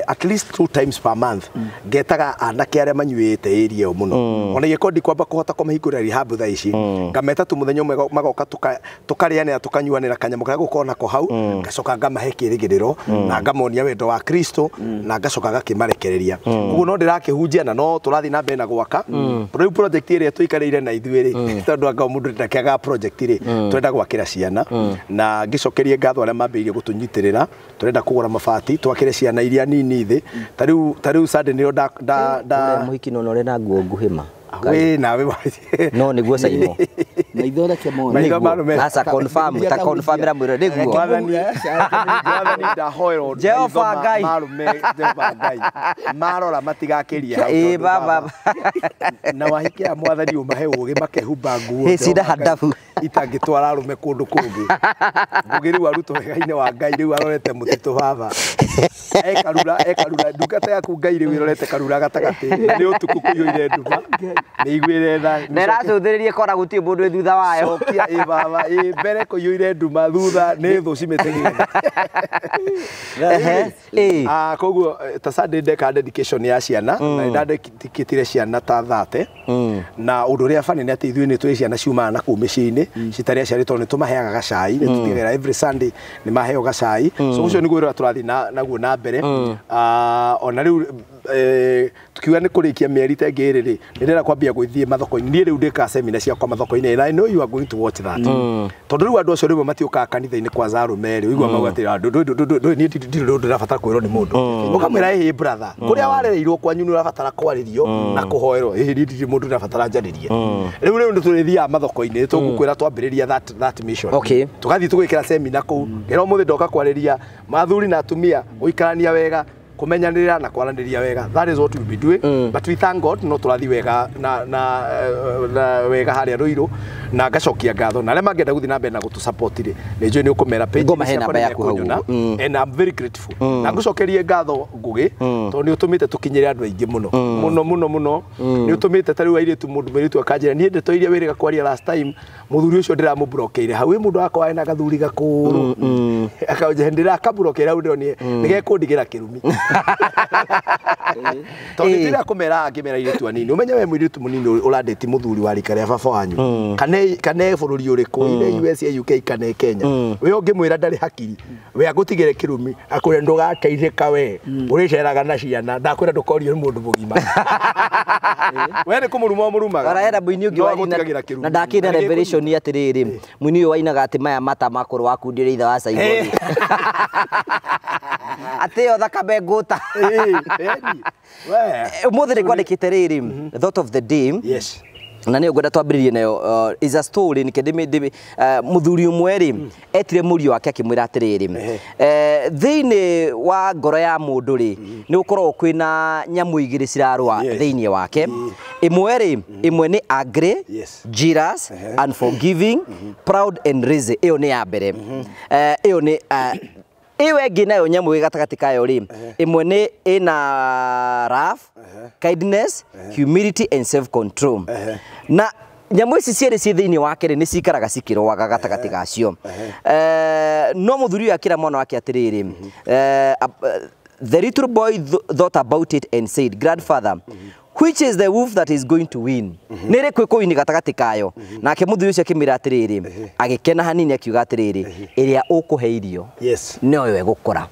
at least two times per month ngetaga anake arĩa manyuĩte area ĩyo mũno, ona ingĩkorwo ndikwamba kũhota kũmahingũrĩra rehab thaa ici, ngameta tu mũthenya ũmwe magoka tũkarĩanĩra, tũkanyuanĩra kanyamũ karĩa gũkorwo nako hau, ngacoka ngamahe kĩrĩgĩrĩro na ngamonia wendo wa Kristo na ngacoka ngakĩmarekereria. Koguo no ndĩrakĩhunjia na no tũrathiĩ na mbere na gwaka. Rĩu project ĩrĩa tũikarĩire na ithuĩ rĩ, tondũ anga mũndũ ndakĩagaga project rĩ, tũrenda gwakĩra ciana, na ngĩcokerie ngatho arĩa mambĩrĩirie gũtũnyitĩrĩra. Tũrenda kũgũra mabati twakĩre ciana iria nini thĩ. Ta rĩu Sunday nĩrĩo nda nda nda Mũhiki no ũrĩ na nguo nguhĩ ma. Wĩ nawe. No nĩguo Saimo. Maitho reke mone. Maitho marũme. Aca confirm, ta confirm ra mwĩrore nĩguo. Mwathani, Mwathani, ndahoerwo Jehova maitho Ngai. marume Jehova Ngai marora matigakĩria hau, Ĩ, tondũ baba. Na wahikia Mwathani ũmahe ũgĩ makehumba nguo Ĩ, cina Jehova Ngai, handabu. itangĩtwara arũme kũndũ kũngĩ. Ngũgĩ rĩu arutwo wega-inĩ wa Ngai, rĩu arorete mũtitũ baba, ekarura ekarura ndungata yaku Ngai rĩu ĩrorete karura gatagatĩ, na nĩ ũtukũ kũiyũire nduma, nĩ iguĩre tha. Na ĩracũthĩrĩria kona gũtirĩ mũndũ wĩ thutha wayo. Cokia ĩ baba, ĩ mbere kũiyũire nduma, thutha nĩ thũ cimĩtegete. Ehe, ĩ. Ah, koguo ta Sunday ndeka dedication ya ciana na ndadedicatire ciana ta 30, na ũndũ ũrĩa bani nĩ atĩ ithuĩ nĩ tũrĩ ciana ciumaga na kũu mĩciĩ-inĩ citarĩ aciari, tondũ nĩ tũmaheaga gacai, nĩ tũtigagĩra every Sunday nĩ maheo gacai. So ũcio nĩguo ũrĩa tũrathiĩ naguo na mbere. Ah, ona rĩu tukiuga nĩ kũrĩkia mĩeri ta ĩngĩ ĩrĩ rĩ, nĩ ndĩrenda kwambia gũthiĩ mathoko-inĩ. Niĩ rĩu ndĩkaga seminar ciakwa mathoko-inĩ, and I know you are going to watch that, tondũ rĩu andũ acio rĩmwe matiũkaga kanitha-inĩ kwanza arũme rĩ, ũigua mauga atĩrĩ, "Ndũ niĩ ndirĩ ũndũ ndĩrabatara kwĩrwo nĩ mũndũ." Ũkamwĩra, "Ĩhĩ brother, kũrĩa warereirwo kwanyu nĩ ũrabatara kwarĩrio na kũhoerwo." "Ĩhĩ, niĩ ndirĩ mũndũ ndĩrabatara njarĩrie." Rĩu nĩ tũrĩthiaga mathoko-inĩ, tũgũkwĩra twambĩrĩria that mission. Tũgathiĩ tũgwĩkĩra seminar kũu, ngera ũmũthĩ ndoka kwarĩria mathuri na atumia gũikarania wega, kũmenyanĩra na kwaranĩria wega. That is what we be doing. But we thank God, no tũrathiĩ wega na wega harĩa Ruiru, na ngacokia ngatho na arĩa mangĩenda gũthiĩ na mbere na gũtũ support rĩ, nĩ njũĩ nĩ ũkũmera page Ngũmahe ciakwa namba nĩ yaku hau. mekũnyona. And I'm very grateful, na ngũcokerie ngatho Ngũgĩ, tondũ nĩ ũtũmĩte tũkinyĩre andũ aingĩ mũno mũno mũno mũno. Nĩ ũtũmĩte ta rĩu airĩtu, mũndũ mũirĩtu akanjĩra, "Niĩ ndeto iria wĩrĩga kwaria last time, mũthuri ũcio ndĩramũblokeire hau." Ĩ mũndũ wakwa ena gathuri gakũrũ akanjĩra, "Ndĩrakaburokeire hau, ndĩronire nĩgekũndigĩra kĩrumi," tondũ nĩ kũmera angĩmera airĩtu anini, ũmenye we mũirĩtu mũnini ũrandĩti mũthuri wa rika rĩa baba wanyu, kana e bũrũri ũrĩkũ, ine US, UK kana e Kenya, we ũngĩmwĩra ndarĩ hakiri, we agũtigĩre kĩrumi, akwĩre, "Ndũgateithĩka, we ũrĩceraga na ciana." Ndakwĩra ndũkorio nĩ mũndũ mũgima, we nĩ kũmũruma ũmũrumaga. Ora hena mũini ũngĩ No waina agũtigagĩra kĩrumi. na ndakĩna Na nĩ revelation atĩrĩrĩ, mũini ũyũ wainaga atĩ maya mata makũrũ wakundire ithe wa Simon, atĩ yo thakame ngũta. Ĩĩ, ĩni. We. Ũmũthĩ nĩ kwandĩkĩte rĩrĩ, thought of the day, na nĩyo ngwenda twambĩrĩrie nayo, is a story nĩke ndĩmĩ mũthuri ũmwe rĩ etire mũriũ wake akĩmwĩra atĩrĩrĩ, thĩinĩ wa ngoro ya mũndũ rĩ, nĩ gũkoragwo kwĩna nyamũ igĩrĩ cirarũa thĩinĩ wake. Ĩmwe rĩ, ĩmwe nĩ angry, jealous, unforgiving, proud and lazy. Ĩyo nĩ ya mbere. Ĩyo nĩ ĩyo ĩngĩ nayo nyamũ ĩ gatagatĩ kayo rĩ, ĩmwe nĩ ĩna love, kindness, humility and self control. Na nyamũ ici cierĩ ciĩ thĩinĩ wake rĩ, nĩ cikaraga cikĩrũaga gatagatĩ gacio. No mũthuri ũyũ akĩra mwana wake atĩrĩrĩ, the little boy thought about it and said, "Grandfather, which is the wolf that is going to win? Nĩ ĩrĩkũ ĩkũwini gatagatĩ kayo?" Nake mũthuri ũcio akĩmwĩra atĩrĩrĩ, agĩkena hanini, akiuga atĩrĩrĩ, "Ĩrĩa ũkũhe irio noyo ĩgũkũra."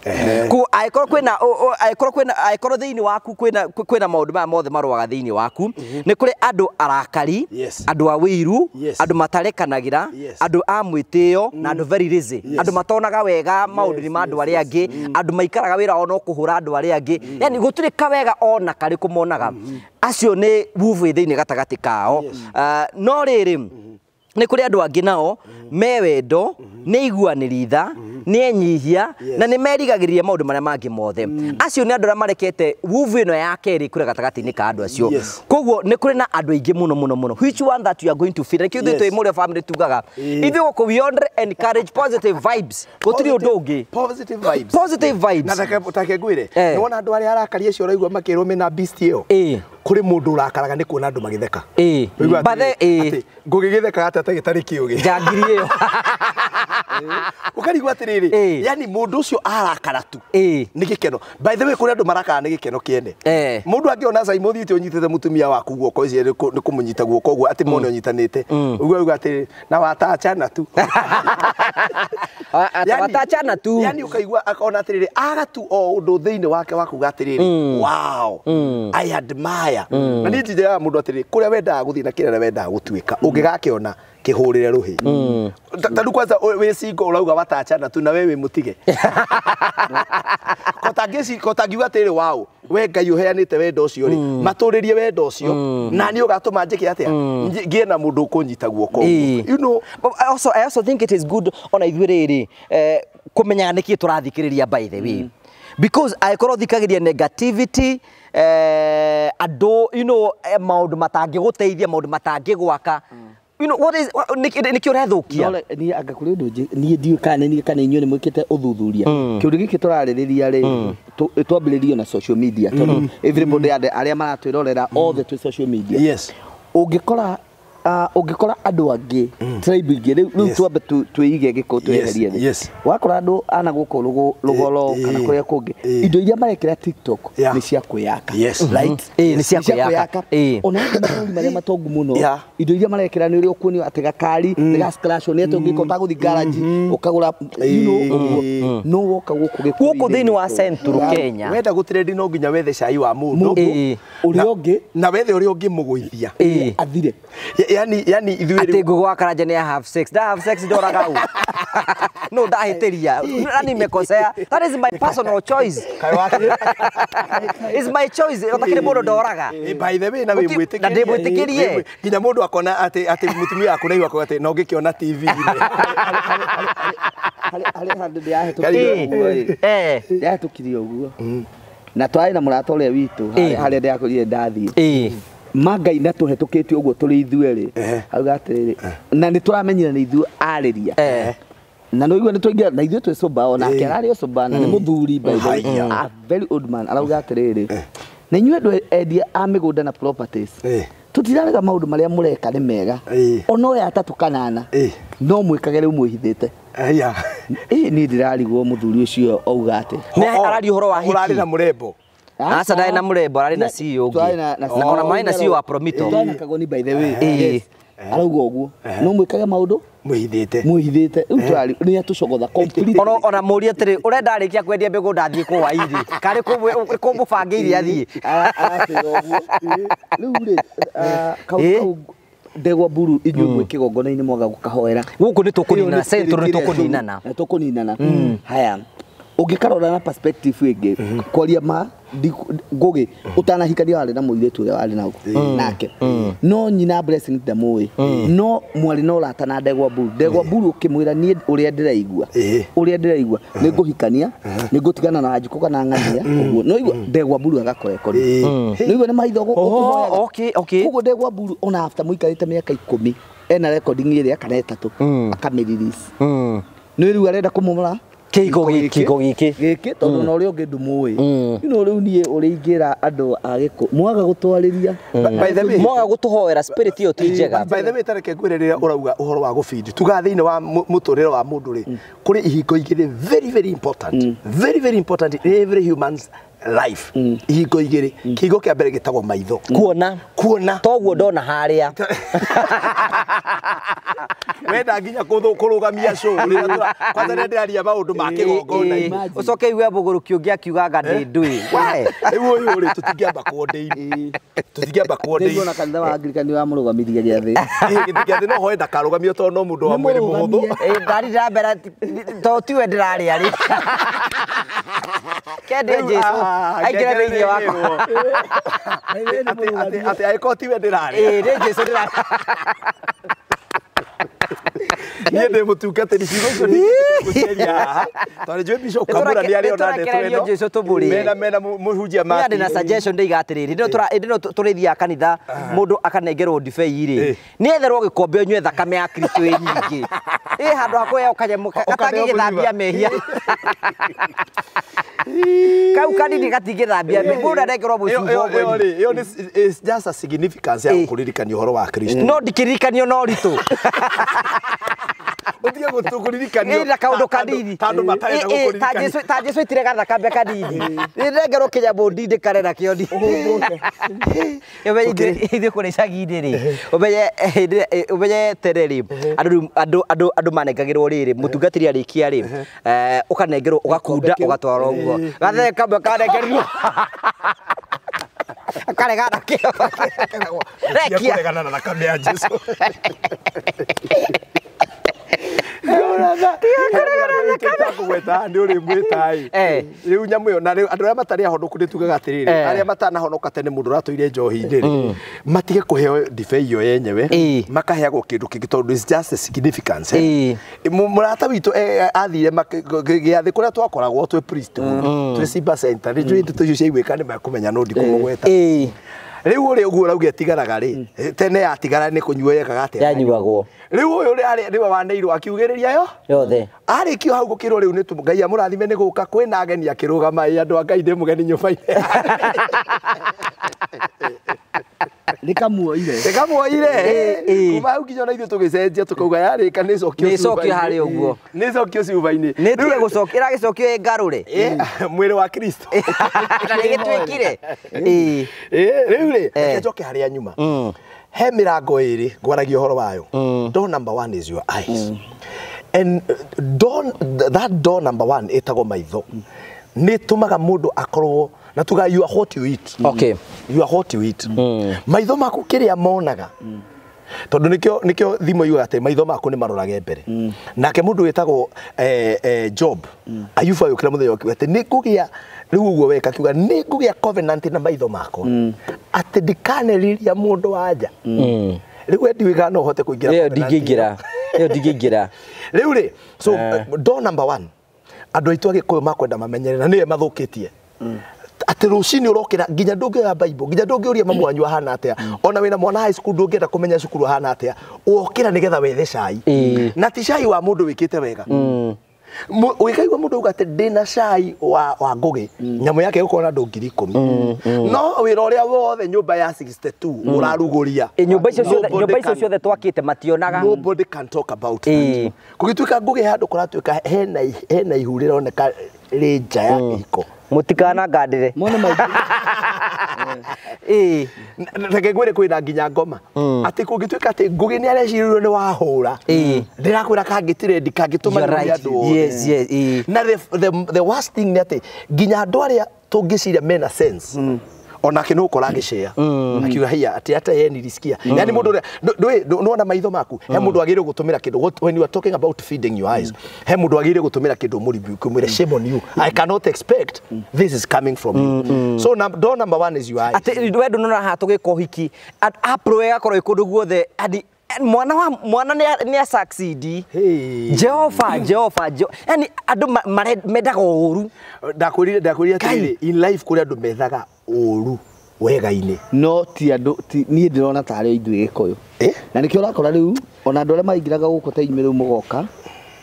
Koguo angĩkorwo kwĩna angĩkorwo kwĩna angĩkorwo thĩinĩ waku kwĩna maũndũ maya mothe marũaga thĩinĩ waku, nĩ kũrĩ andũ arakari, andũ a wĩiru, andũ matarekanagĩra, andũ a mwĩtĩo na andũ very lazy, andũ matonaga wega maũndũ-inĩ ma andũ arĩa angĩ, andũ maikaraga wĩra wao no kũhũra andũ arĩa angĩ, yani gũtirĩ kawega ona karĩkũ monaga. Acio nĩ wuvu ĩ thĩinĩ gatagatĩ kao. No rĩrĩ, nĩ kũrĩ andũ angĩ nao me wendo, nĩ iguanĩri tha, nĩ enyihia na nĩ merigagĩrĩria maũndũ marĩa mangĩ mothe. Acio nĩ andũ arĩa marekete wuvu ĩno ya kerĩ kũrĩa gatagatĩ-inĩ ka andũ acio. Koguo nĩ kũrĩ na andũ aingĩ mũno mũno mũno. Which one that you are going to feel? Nĩkĩo ithuĩ twĩ Mũrĩo family tugaga ithuĩ gũkũ we only encourage positive vibes, gũtirĩ ũndũ ũngĩ. Positive vibes. Positive vibes. Na take ngwĩre, Eh. nĩ wona andũ arĩa arakari acio ũraigua makĩrwo mena beast ĩyo, Kũrĩ mũndũ ũrakaraga nĩ kuona andũ magĩtheka. Ĩĩ. Ũigua Bathe, atĩrĩrĩ, ĩĩ. atĩ ngũgĩgĩthekaga atĩa ta gĩtarĩ kĩũgĩ. Njangiri ĩyo. Ũkarigwo atĩrĩrĩ, Ĩĩ. yani mũndũ ũcio arakara tu Ĩĩ. nĩ gĩkeno. By the way, kũrĩ andũ marakara nĩ gĩkeno kĩene. Eh. Mũndũ angĩona Simon ũthiĩte ũnyitĩte mũtumia waku guoko ici nĩ kũmũnyita guoko ũguo atĩ mone ũnyitanĩte. Ũguo uga atĩrĩrĩ, na watachana tu. Yani- Watachana tu. Yani ukaigua akona atĩrĩrĩ, aga tu o ũndũ thĩinĩ wake wa kuga atĩrĩrĩ, wow, I admire. Na niĩ njĩraga mũndũ atĩrĩrĩ, kũrĩa wendaga gũthiĩ na kĩrĩa wendaga gũtuĩka, ũngĩgakĩona kĩhũrĩre rũhĩ. Ta rĩu kwanza wĩ single ũrauga watachana tu na we wĩ mũtige. Kota ngiuga atĩrĩrĩ, wow, we Ngai ũheanĩte wendo ũcio rĩ, matũrĩrie wendo ũcio, na niĩ ũgatũma njĩke atĩa? Ngĩe na mũndũ ũkũnyita guoko. Ĩĩ. You know, But I also think it is good ona ithuĩ rĩrĩ kũmenyaga nĩkĩ tũrathikĩrĩria, by the way, because angĩkorwo thikagĩria negativity, andũ maũndũ matangĩgũteithia, maũndũ matangĩgwaka, what is nĩkĩ ũrethũkia? No, niĩ anga kũrĩ ũndũ niĩ ndiũĩ kana nĩ niĩ kana inyuĩ nĩ mwĩkĩte ũthuthuria. Kĩũndũ gĩkĩ tũrarĩrĩria rĩ, twambĩrĩrio na social media tondũ everybody arĩa maratwĩrorera othe twĩ social media. Ũngĩkora ũngĩkora andũ angĩ tribe ingĩ rĩu twambe twĩige gĩko tweherie thĩ. Wakora andũ ana gũkũ rũgoro kana kũrĩa kũngĩ, indo iria marekĩra TikTok nĩ cia kwĩyaka. Right? Ĩĩ, nĩ cia kwĩyaka. Ĩĩ. Ona angĩ mabũrũri marĩa matongu mũno, indo iria marekĩra nĩ ũrĩa ũkuonio atĩ gakari nĩ ga scratch nĩ atĩ ũngĩka ũtagũthiĩ garage ũkagũra ũguo no woka gũkũ gĩkũyũ-inĩ Gũkũ thĩinĩ wa gitũ. Central Kenya. Wenda gũtrendi no nginya wethe cai wa mũndũ. Ĩĩ. Ũrĩa ũngĩ na wethe ũrĩa ũngĩmũgũithia. Ĩĩ. Athire. Yani ithuĩ Atĩ rĩu ngũgũ wa Karanja nĩ have sex, nda have sex ndoraga u no ndahĩtĩria na nimekosea, that is my personal choice. Kaĩ It's my choice, ũtakĩrĩ mũndũ ndoraga. By the way, na wĩ Na ndĩmwĩtĩkĩrie. Nginya mũndũ akona atĩ mũtumia waku na akauga atĩ no ngĩkĩona TV-inĩ. Harĩ handũ ndĩrahĩtũkire ũguo ĩ. Ndĩrahĩtũkire ũguo na twarĩ na mũrata ũrĩa witũ harĩa ndĩrakorire ndathiĩ mangai na tũhetũkĩte ũguo tũrĩ ithuerĩ, auga atĩrĩrĩ, na nĩ tũramenyire nĩ ithuĩ arĩria na nĩ ũigua nĩ twaingĩra na ithuĩ twĩ sober, onake ararĩ o sober na nĩ mũthuri, by the way, Haya. a very old man, arauga atĩrĩrĩ, na inyuĩ andũ endia a mĩgũnda na properties, tũtirarega maũndũ marĩa mũreka nĩ mega, ona ũyũ atatũ kanana no mwĩkage rĩu mwĩhithĩte. Aya. Ĩ niĩ ndĩrarigwo mũthuri ũcio auga atĩ Nĩ araria ũhoro wa hiki. Ũrarĩ na mũrembo. Aca, ndarĩ na mũrembo, ararĩ na CEO ũngĩ. Twarĩ na Na ona marĩ na CEO wa Promito. Twarĩ na Kagoni, by the way. Yes. Arauga ũguo no mwĩkage maũndũ mwĩhithĩte. Mwĩhithĩte. Rĩu tũrarĩ nĩ atũcogotha completely. Ona mũrie atĩrĩ, ũrenda arĩkia kwendia mĩgũnda athiĩ kũ wairi karĩ kũmũbangĩire athiĩ? Aratwĩra ũguo rĩu rĩ, kau kau ndegwa mburu inyuĩ mwĩ kĩgongona-inĩ mwaga gũkahoera. Gũkũ nĩ tũkũninana. Ĩyo nĩ Central nĩ spirit ĩrĩa tũkũninana. Nĩ tũkũninana. Haya, ũngĩkarora na perspective ĩngĩ, kwaria ma ngũgĩ ũtanahikania warĩ na mũirĩtu ũrĩa warĩ nake, no nyina Blessing ndamũĩ, no mwarĩ na ũrata na ndegwa mburu. Ndegwa mburu ũkĩmwĩra niĩ ũrĩa ndĩraigua, ũrĩa ndĩraigua nĩ ngũhikania, nĩ ngũtigana na Wanjikũ kana ng'ania ũguo, no igua ndegwa mburu agakorekori nĩ igua nĩ maitho Oh, okay. Koguo ndegwa mburu ona after mũikarĩte mĩaka 10 ena recording ĩrĩa kana 3 akamĩrelease, nĩ rĩu arenda kũmomora Kĩhiko gĩkĩ. Kĩhiko gĩkĩ. Gĩkĩ tondũ ona ũrĩa ũngĩ ndũmũĩ. Rĩu niĩ ũrĩa ingĩra andũ a gĩkũ mwaga gũtwarĩria. By the way, Mwaga gũtũhoera, spirit ĩyo ti njega. By the way, tareke ngwĩre, rĩrĩa ũrauga ũhoro wa gũbindi tugaga thĩinĩ wa mũtũrĩre wa mũndũ rĩ, kũrĩ ihingo igĩrĩ very very important, very very important in every human's life. Ihingo igĩrĩ, kĩhingo kĩa mbere gĩtagwo maitho. Kuona. Kuona. Toguo ndona harĩa. Wenda nginya kũrũgamia show rĩrĩa kwanza rĩrĩa ndĩraria maũndũ ma kĩgongona-inĩ. Ũcoke igue mũgũrũki ũngĩ akiugaga ndĩ ndũĩ. We, rĩu ũyũ rĩ, tũtingĩamba kuondeini, tũtingĩamba Nĩguo kuondeini. na kanitha wa Anglican nĩ wamũrũgamirie gĩathĩ. Gĩthĩ no hoe ndakarũgamio tondũ no mũndũ wa mwĩrĩ mũhũthũ. Nĩmũrũgamie. Ndari ndĩrambera to tiwe ndĩrarĩa rĩ kende Rĩu, Jesu aingĩre thĩinĩ wakwa. Atĩ angĩkorwo tiwe ndĩrarĩa. Ĩĩ, nĩ Jesu ndĩrarĩa. Niĩ ndĩ mũtungatĩri, ciugo icio ndingĩtĩkĩra haha tondũ njũĩ Bishop Kamura nĩ arĩ ona ndeto Nĩtũrakererio ĩno. Jesu tũmũrĩe. Mena mũhunjia Niĩ Martin. ndĩ na suggestion ndĩiga atĩrĩrĩ, hĩndĩ ĩno tũrĩthiaga kanitha mũndũ akanengerwo ndibei rĩ, nĩ etherwo gĩkombe ũnyue thakame ya Kristo ĩ nyingĩ ĩ handũ ha kũheo kanyamũ Ũkaneo gatangĩgĩthambia mũgima. mehia. Kau kanini gatingĩthambia mũndũ anengerwo mũcuba ũguo. Ĩyo nĩ is just a significance ya gũkũririkania ũhoro wa Kristo. No ndikĩririkanio no ritũ. Ũtige gũtũkũririkanio. Ĩ na kaũndũ kanini. Ta andũ matarenda gũkũririkania. Ta Jesu aitire gathakame kanini. Nĩnengerwo kĩnyamũ ndindĩkane nakĩo ni. Ũmenye ithuĩ kũrĩa icagi-inĩ rĩ, ũmenye tene rĩ, andũ manengagĩrwo rĩrĩ, mũtungatĩri arĩkia rĩ, ũkanengerwo ũgakunda ũgatwara ũguo. Gathenge kamwe kanengerirwo. Akaregana nakĩo. Rekia. Kũregana na thakame ya Jesu. Kũgweta nĩ ũrĩ mwĩta ĩ. Rĩu nyamũ ĩyo na rĩu andũ arĩa matarĩ ahonoku nĩ tugaga atĩrĩrĩ, arĩa matanahonoka tene mũndũ ũratũire njohi-inĩ rĩ, matige kũheo ndibei ĩyo yenyewe, makaheagwo kĩndũ kĩngĩ tondũ it's just a significance. Mũrata witũ athire gĩathĩ kũrĩa twakoragwo twĩ priest twĩ Simba Center, nĩ njũĩ ndeto icio ciaiguĩka nĩ mekũmenya no ndikũmũgweta. Rĩu ũrĩa ũguo ũrauga ĩtigaraga rĩ, tene yatigara nĩ kũnyuo yekaga atĩa? Yanyuagwo. Rĩu ũyũ nĩwe waneirwo akiugĩrĩria yo yothe. Arĩkio hau gũkĩrwo rĩu nĩ Ngai amũrathime nĩ gũka kwĩna ageni akĩrũgama ĩ andũ a Ngai ndĩ mũgeni nyũmba-inĩ. Nĩkamuoire. Nĩkamuoire. Kuma hau nginya ona ithuĩ tũgĩcenjia tũkauga yarĩka nĩ ĩcokio Nĩ ĩcokio harĩ ũguo. Nĩ ĩcokio cuba-inĩ. Nĩ ĩtige gũcokio, ĩragĩcokio ĩ ngarũre. Mwĩrĩ wa Kristo. Na nĩgĩtuĩkire. Rĩu rĩ, reke njoke harĩa nyuma. He mĩrango ĩrĩ ngwaragia ũhoro wayo. Door number one is your eyes. And door, that door number one ĩtagwo maitho. Nĩ ĩtũmaga mũndũ akorwo na tuga you are what you eat. Okay. You are what you eat. Maitho maku kĩrĩa monaga. Tondũ nĩkĩo thimo yugaga atĩ maitho maku nĩ marorage mbere. Nake mũndũ wĩtagwo Job, Ayubu agĩũkĩra mũthenya ũkiuga atĩ nĩ ngũgĩa rĩu ũguo weka akiuga nĩ ngũgĩa covenant na maitho makwa. Atĩ ndikanerĩria mũndũ wa nja. Rĩu we ndiũĩ kana no ũhote kũingĩra Ĩyo covenant ndingĩingĩra. Ĩyo ndingĩingĩra. Rĩu rĩ, so door number one, andũ aitũ Agĩkũyũ makwenda mamenyere na nĩwe mathũkĩtie. Atĩ rũcinĩ ũrokĩra nginya ndũngĩoya Bible, nginya ndũngĩũria mamu wanyu ahana atĩa, ona wĩna mwana high school ndũngĩenda kũmenya cukuru ahana atĩa, ũkĩra nĩgetha wethe cai. Na ti cai wa mũndũ wĩkĩte wega. Ũgĩkaigua mũndũ auga atĩ ndĩna cai wa Ngũgĩ, nyamũ yake ĩgũkorwo na andũ 10,000. No wĩra ũrĩa wothe nyũmba ya 62 ũrarugũria. Nyũmba icio ciothe twakĩte mationaga. Nobody can talk about that. Kũgĩtuĩka Ngũgĩ handũ kũratuĩka hena ihu rĩroneka rĩ nja ya kĩhiko. Mũtikana ngandĩre. Mone maingĩ. Reke ngwĩre kwĩna nginya ngoma. Atĩ kũngĩtuĩka atĩ Ngũgĩ nĩ arecirĩrwo nĩ wahũra. Ndĩrakwĩra kangĩtirendi kangĩtũma nĩ andũ othe. Yes, yes. Na the worst thing nĩ atĩ nginya andũ arĩa tũngĩciria mena sense onake no ũkora agĩcea akiuga hia atĩ hata yeye nilisikia. Yani mũndũ ũrĩa ndũĩ nĩwona maitho maku he mũndũ agĩrĩirwo gũtũmĩra kĩndũ. When you are talking about feeding your eyes, he mũndũ agĩrĩirwo gũtũmĩra kĩndũ mũribu ũmwĩre shame on you, I cannot expect this is coming from you. So door number one is your eyes. Atĩ we ndũnona haha tũgĩka ũhiki apple ĩgakorwo ĩ kũndũ guothe andi mwana nĩ a succeed. Jehova Jehova, yani andũ mendaga ũru. Ndakwĩrire atĩrĩrĩ, in life kũrĩ andũ methaga ũru wega-inĩ. No ti andũ niĩ ndĩrona tarĩ ithuĩ Gĩkũyũ. Na nĩkĩo ũrakora rĩu ona andũ arĩa maingĩraga gũkũ ta inyuĩ rĩu mũgoka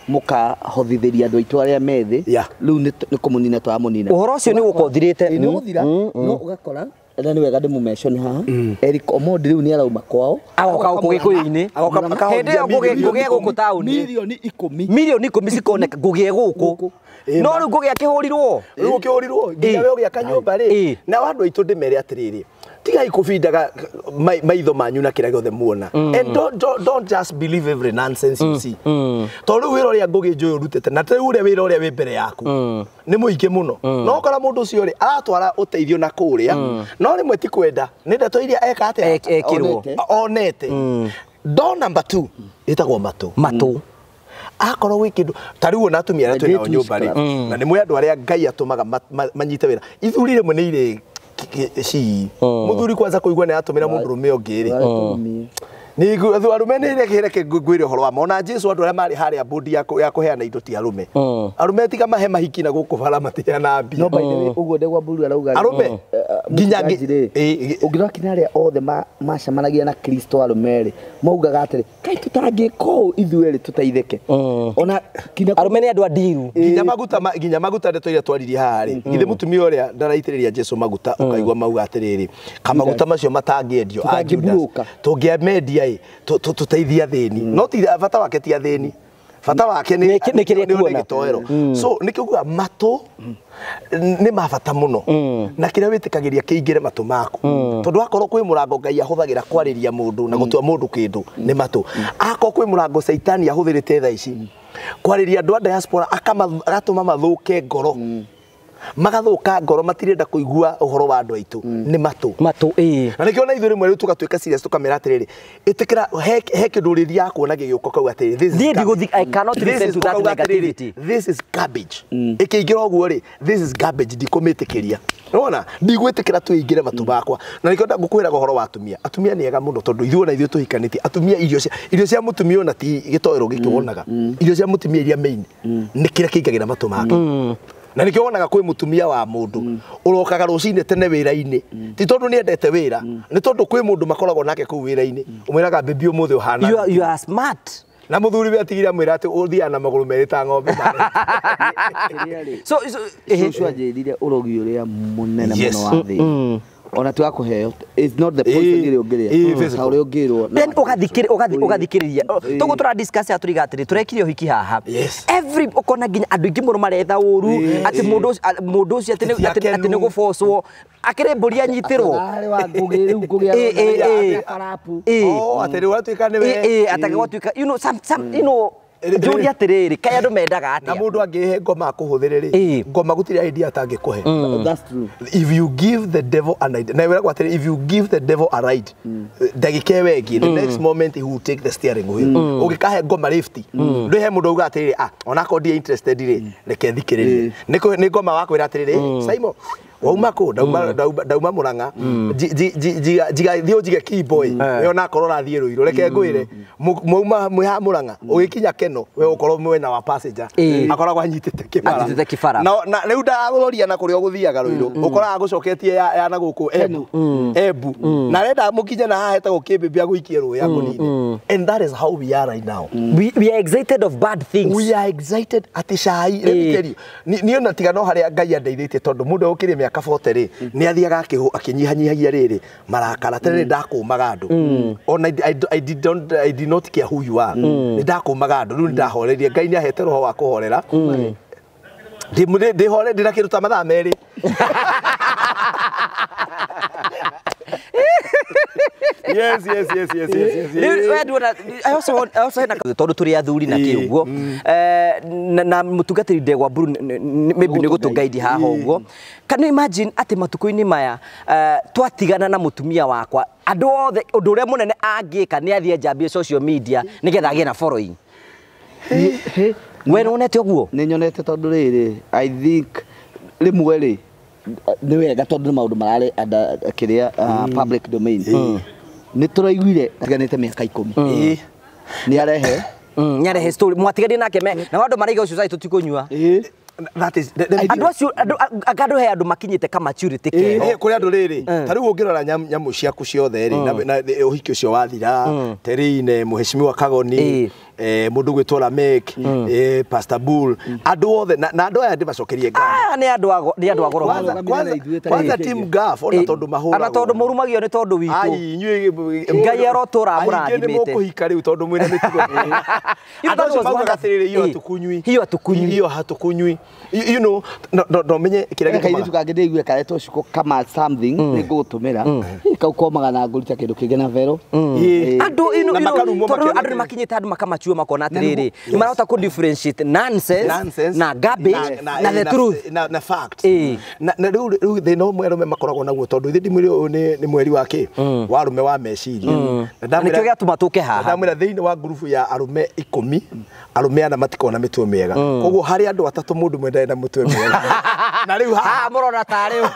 mũkahothithĩria andũ aitũ arĩa methĩ, rĩu nĩ kũmũnina tũramũnina. Ũhoro ũcio nĩ gũka ũthirĩte. Nĩ ũgũthira, no ũgakora na nĩ wega ndĩmũmention haha Eric Omondi rĩu nĩ arauma kwao agoka gũkũ Gĩkũyũ-inĩ, hĩndĩ ĩyo ngũgĩ gũkũ taũni milioni 10 milioni 10 cikoneka ngũgĩ gũkũ. No rĩu ngũgĩ akĩhũrirwo, rĩu ũkĩhũrirwo nginya we ũgĩaka nyũmba rĩ. Na andũ aitũ ndĩmere atĩrĩrĩ, tigai kũbindaga maitho manyu na kĩrĩa gĩothe muona. And don't just believe every nonsense you see. Tondũ rĩu wĩra ũrĩa Ngũgĩ njũĩ ũrutĩte na rĩu ũrĩa wĩra ũrĩa wĩ mbere yaku nĩ mũingĩ mũno. No ũkora mũndũ ũcio rĩ aratwara ũteithio na kũrĩa, no rĩmwe ti kwenda, nĩ ndeto iria eka atĩa ekĩrwo onete. Door number 2 ĩtagwo matũ. Matũ. Akorwo gwĩ kĩndũ ta rĩu ona atumia arĩa twĩ nao nyũmba rĩ, na nĩ mwĩ andũ arĩa Ngai atũmaga manyite wĩra. Ithuri rĩmwe nĩ irĩ cii. Mũthuri kwanza kũigua nĩ atũmĩra mũndũrũme ũngĩ rĩ, Nĩ arume nĩ reke ngwĩre ũhoro wa ma ona Jesu andũ arĩa marĩ harĩa bodi ya kũheana indo ti arume. Arume tiga mahe mahiki na gũkũ bara matiheana mbia. No by the way ũguo Ndegwa Mburu arauga arume nginya ũngĩrora kinya arĩa othe macemanagia na Kristo arume rĩ maugaga atĩrĩ kai tũtangĩka ũũ ithuĩ rĩ tũteithĩke. Ona kinya arume nĩ andũ a ndiru. Nginya maguta ndeto iria twaririe haha rĩ githĩ mũtumia ũrĩa ndaraitĩrĩria Jesu maguta ũkaigua mauga atĩrĩrĩ kamaguta macio matangĩendio a Judas tũngĩamendia ĩ tũteithie athĩni no ti bata wake ti athĩni bata wake nĩ kĩrĩa kuona gĩtoero. So nĩkĩo nguga matũ nĩ ma bata mũno na kĩrĩa wĩtĩkagĩria kĩingĩre matũ maku tondũ akorwo kwĩ mũrango Ngai ahũthagĩra kwarĩria mũndũ na gũtua mũndũ kĩndũ nĩ matũ. Akorwo kwĩ mũrango Caitani ahũthĩrĩte thaa ici kwarĩria andũ a diaspora agatũma mathũke ngoro magathũka ngoro matirenda kũigua ũhoro wa andũ aitũ nĩ matũ matũ ĩĩ. Na nĩkĩo na ithuĩ rĩmwe rĩu tũgatuĩka serious tũkamera atĩrĩrĩ ĩtĩkĩra he kĩndũ ũrĩthiaga kuona gĩgĩũka ũkauga atĩrĩrĩ this is I cannot listen to that negativity, this is garbage. Ĩkĩingĩra ũguo rĩ this is garbage ndikũmĩtĩkĩria. Nĩwona ndigwĩtĩkĩra tũingĩre matũ makwa. Na nĩkĩo ngũkwĩraga ũhoro wa atumia. Atumia nĩ ega mũno tondũ ithuĩ ona ithuĩ tũhikanĩtie atumia irio cia mũtumia ona ti gĩtoero gĩkĩ wonaga irio cia mũtumia iria main nĩ kĩrĩa kĩingagĩra matũ make. Na nĩkĩo wonaga kwĩ mũtumia wa mũndũ ũrokaga rũcinĩ tene wĩra-inĩ ti tondũ nĩ endete wĩra nĩ tondũ kwĩ mũndũ makoragwo nake kũu wĩra-inĩ ũmwĩraga baby ũmũthĩ ũhana you are smart na mũthuri we atigire amwĩra atĩ ũthiaga na magũrũ merĩ ta ng'ombe. So cũcũ anjĩrire ũrogi ũrĩa mũnene mũno wa thĩ ona tu akũheo it's not the poison ĩrĩa ũngĩrĩa ta ũrĩa ũngĩrwo then ũgathikĩrĩria tũguo tũra discuss atũriga atĩrĩ tũrekire ũhiki haha every ũkona nginya andũ aingĩ mũno maretha ũru atĩ mũndũ ũcio atĩ nĩ gũbocwo akĩrĩ mbũri anyitĩrwo atĩ rĩu atuĩka nĩwe atĩ gwatuĩka you know some you know njũria atĩrĩrĩ kaĩ andũ mendaga atĩa na mũndũ angĩhe ngoma akũhũthĩre rĩ ngoma gũtirĩ idea atangĩkũhe. That's true. If you give the devil an idea na wĩragwo atĩrĩ if you give the devil a ride ndagĩka ĩyo ĩngĩ the next moment he will take the steering wheel. Ũngĩkahe ngoma lift ndũ he mũndũ auga atĩrĩrĩ ah onakorwo ndirĩ interested rĩ reke thikĩrĩrie nĩ ngoma wakwĩra atĩrĩrĩ Simon wauma kũ ndauma Murang'a thiĩ ũnjige keyboy we onakorwo ũrathiĩ Rũirũ reke ngwĩre mwauma mwĩ haha Murang'a ũgĩkinya Keno we ũkorwo mwena wa passenger akoragwo anyitĩte kĩbara na rĩu ndagũroria na kũrĩa ũgũthiaga Rũirũ ũkoraga agũcoketie ya na gũkũ Embu na arenda mũkinye na haha hetagwo Kĩmbĩmbĩ agũikie rũĩ akũnine. And that is how we are right now. We are excited of bad things. We are excited atĩ cai let me tell you niĩ ona tiga no harĩa Ngai andeithĩtie tondũ mũndũ ũkĩrĩ mĩaka 40 rĩ nĩ athiaga akĩnyihanyihagia rĩrĩ marakara tene nĩ ndakũmaga andũ ona I did not care who you are nĩ ndakũmaga andũ rĩu nĩ ndahorerie Ngai nĩ ahete roho wa kũhorera ndĩhore ndĩna kĩndũ ta mathaa merĩ. Yes. I also hena tondu turi athuri na ki uguo na mutungatiri Ndegwa Mburu maybe ni gutu guide haha uguo. Can you imagine ati matuko-ini maya twatigana na mutumia wakwa andu othe undu uria munene angika ni athie njambie social media nigetha agie na following. We nĩwonete ũguo? Nĩ nyonete tondũ rĩrĩ I think rĩmwe rĩ nĩ wega tondũ nĩ maũndũ mararĩ kĩrĩa public domain nĩ tũraiguire atiganĩte mĩaka 10 nĩ arehe nĩ arehe story mwatiganire nake na andũ maraiga ũcio cai tũtikũnyua. That is andũ acio andũ he andũ makinyĩte ka maturity keho kũrĩ andũ rĩrĩ ta rĩu ũngĩrora nyamũ ciaku ciothe rĩ na ũhiki ũcio wathira Terine Mheshimiwa Kagoni mũndũ gwĩtwo Lamek Pastor Bull andũ othe na andũ aya ndĩmacokerie ngatho. Nĩ andũ a goro kwanza team Gaf ona tondũ mahũragwo ona tondũ mũrumagio nĩ tondũ witũ Ngai arotũra amũrathimĩte aingĩ nĩ mũkũhika rĩu tondũ mwĩna mĩtugo andũ acio maugaga atĩrĩrĩ hiyo hatukunywi hiyo hatukunywi you know no menye kĩrĩa gĩtũmaga kairĩtu kangĩ ndĩigue karetwo Cuko kama something nĩ ngũgũtũmĩra kau komaga na ngũruta kĩndũ kĩngĩ na vero andũ andũ nĩ makinyĩte andũ makamature. mature makona atĩrĩrĩ nĩ marahota kũ differentiate nonsense na garbage na the truth na fact na rĩu thĩna ũmwe arũme makoragwo naguo tondũ ithe ndimwĩre ũyũ nĩ mweri wa kĩ wa arũme wa meciria na nĩkĩo gĩatũma tũke haha ndamwĩra thĩinĩ wa ngurubu ya arũme 10 arũme ana matikona na mĩtwe mĩega koguo harĩ andũ atatũ mũndũ ũmwe ndarĩ na mũtwe mwega na rĩu haha mũrona tarĩ ũ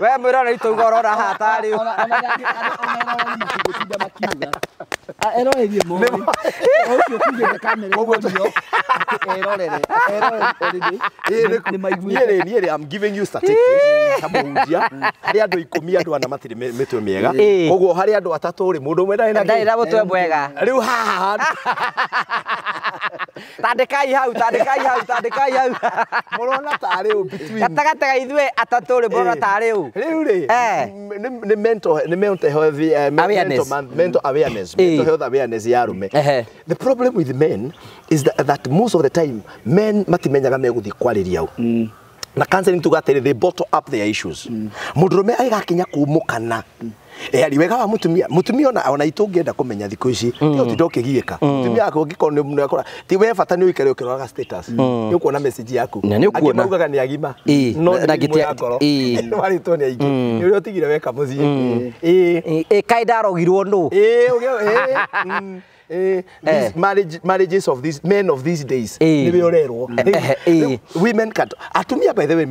we mwĩrora itũ ũrona haha tarĩ ũ eroreri mo ũcio kugĩte kamera ũguo erorere already nĩ maiguĩte niĩ rĩ I'm giving you statistics ta mũhunjia harĩ andũ 10 andũ ana matirĩ mĩtwe mĩega koguo harĩ andũ atatũ rĩ mũndũ ũmwe ndarĩ na mũtwe mwega rĩu haha tandĩkai hau tandĩkai hau tandĩkai hau mũrona tarĩ ũ between gatagatĩ ga ithuĩ atatũ rĩ mũrona tarĩ ũ rĩu rĩ nĩ mental health mental awareness mental health awareness ya arũme. The problem with men is that most of the time men matimenyaga megũthiĩ kwarĩria ũ na counseling tuga atĩrĩ they bottle up their issues. Mũndũrũme agĩgakinya kumũkana ari wega wa mutumia mutumia ona itũngĩenda kũmenya thikũ ici ti ũtinda ũkĩgiĩka mutumia waku ũngĩkorwo nĩ akora ti we bata nĩ ũikare ũkĩroraga status nĩ ũkuona message yaku angĩ maugaga nĩ agima no nĩ ya ngoro warĩtwo nĩ aingĩ nĩ ũrĩa ũtigire weka mũciĩ kaĩ ndarogirwo nũ these marriages of these men of these days nĩ ũrerwo women can't atumia by the way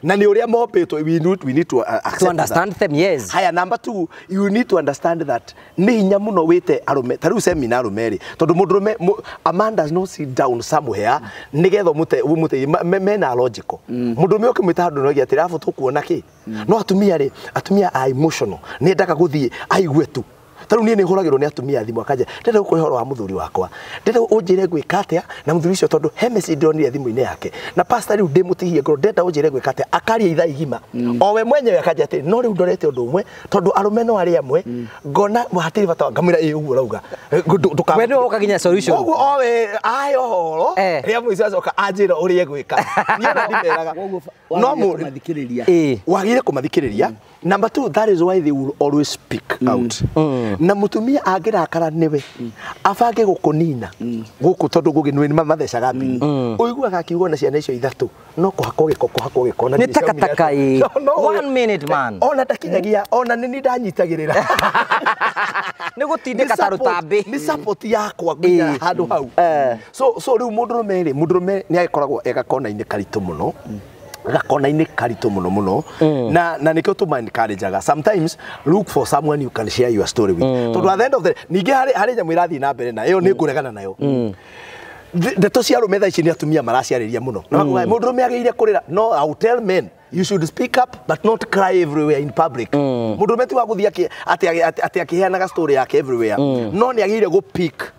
na nĩ ũrĩa mombĩtwo we need to accept to understand that. Them yes. Haya, number 2 you need to understand that nĩ hinya mũno wĩte arũme ta rĩu seminar arũme rĩ tondũ mũndũrũme a man does not sit down somewhere nĩgetha ũmũteithie mena logical mũndũrũme ũkĩmwĩta handũ no atĩrĩ arabu tũkuona kĩ no atumia rĩ atumia are emotional nĩ endaga gũthiĩ aigue tu ta rĩu niĩ nĩ hũragĩrwo nĩ atumia thimũ akanja ndĩrenda gũkũhe ũhoro wa mũthuri wakwa ndĩrenda ũnjĩre gwĩka atĩa na mũthuri ũcio tondũ he message ndĩronire thimũ-inĩ yake na pastor rĩu ndĩmũtihie ngoro ndĩrenda ũnjĩre gwĩka atĩa akaria ithaa igima o we mwenyewe akanja atĩ no rĩu ndorete ũndũ ũmwe tondũ arũme no arĩa amwe ngona hatirĩ bata ngamwĩra ĩ ũguo ũrauga we nĩwe ũka nginya solution ũguo o we ahe ũhoro rĩa mũico acoka anjĩra ũrĩa egwĩka niĩ ona ndimeraga no wagĩrĩire kũmathikĩrĩria. Number 2 that is why they will always speak out. Na mutumia angĩrakara nĩwe abange gũkũnina gũkũ tondũ ngũgĩ nĩ mathecaga mbini ũiguaga akiuga na ciana icio ithatũ no kũhakwo gĩko kũhakwo gĩko na nĩ takataka ĩ 1 minute man ona ndakinyagia ona nĩ ndanyitagĩrĩra nĩ gũtindĩka ta rũtambĩ nĩ support yakwa nginya handũ hau so rĩu mũndũrũme rĩ mũndũrũme nĩ agĩkoragwo e gakona-inĩ karitũ mũno gakona-inĩ karitũ mũno mũno na nĩkĩo tũma encourageaga sometimes look for someone you can share your story with tondũ at the end of the ningĩ harĩ nyamũ ĩrathiĩ na mbere na ĩyo nĩ ngũregana nayo ndeto cia arũme thaa ici nĩ atumia maraciarĩria mũno na makuga mũndũrũme agĩrĩire kũrĩra no I will tell men you should speak up but not cry everywhere in public mũndũrũme ti wa gũthiĩ atĩ akĩheanaga story yake everywhere no nĩ agĩrĩire gũ pick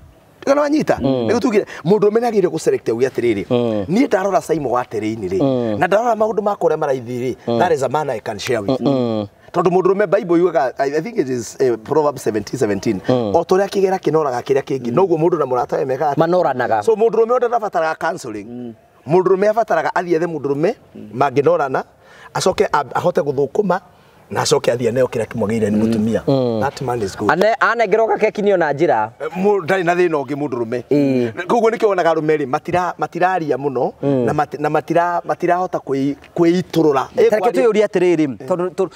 kana wanyita nĩ gũtugire mũndũrũme nĩ agĩrĩire gũselect auge atĩrĩrĩ niĩ ndarora Saimo wa terĩinĩ rĩ na ndarora maũndũ makwa ũrĩa maraithi rĩ that is a man I can share with tondũ mũndũrũme Bible yugaga I think it is Proverbs 17:17 o ta ũrĩa kĩgera kĩnoraga kĩrĩa kĩngĩ noguo mũndũ na mũrata we mekaga manoranaga so mũndũrũme ũrĩa ndabataraga counseling mũndũrũme abataraga athiĩ ethe mũndũrũme mangĩnorana acoke ahote gũthũkũma na acoke athiĩ aneo kĩrĩa kĩmwagĩrĩire nĩ mũtumia that man is good anengerwo gakeki nĩ ona njĩra ndarĩ na thĩna ũngĩ mũndũrũme koguo nĩkĩo wonaga arũme rĩ matiraria mũno na matirahota kwĩitũrũra reke twĩyũrie atĩrĩrĩ tondũ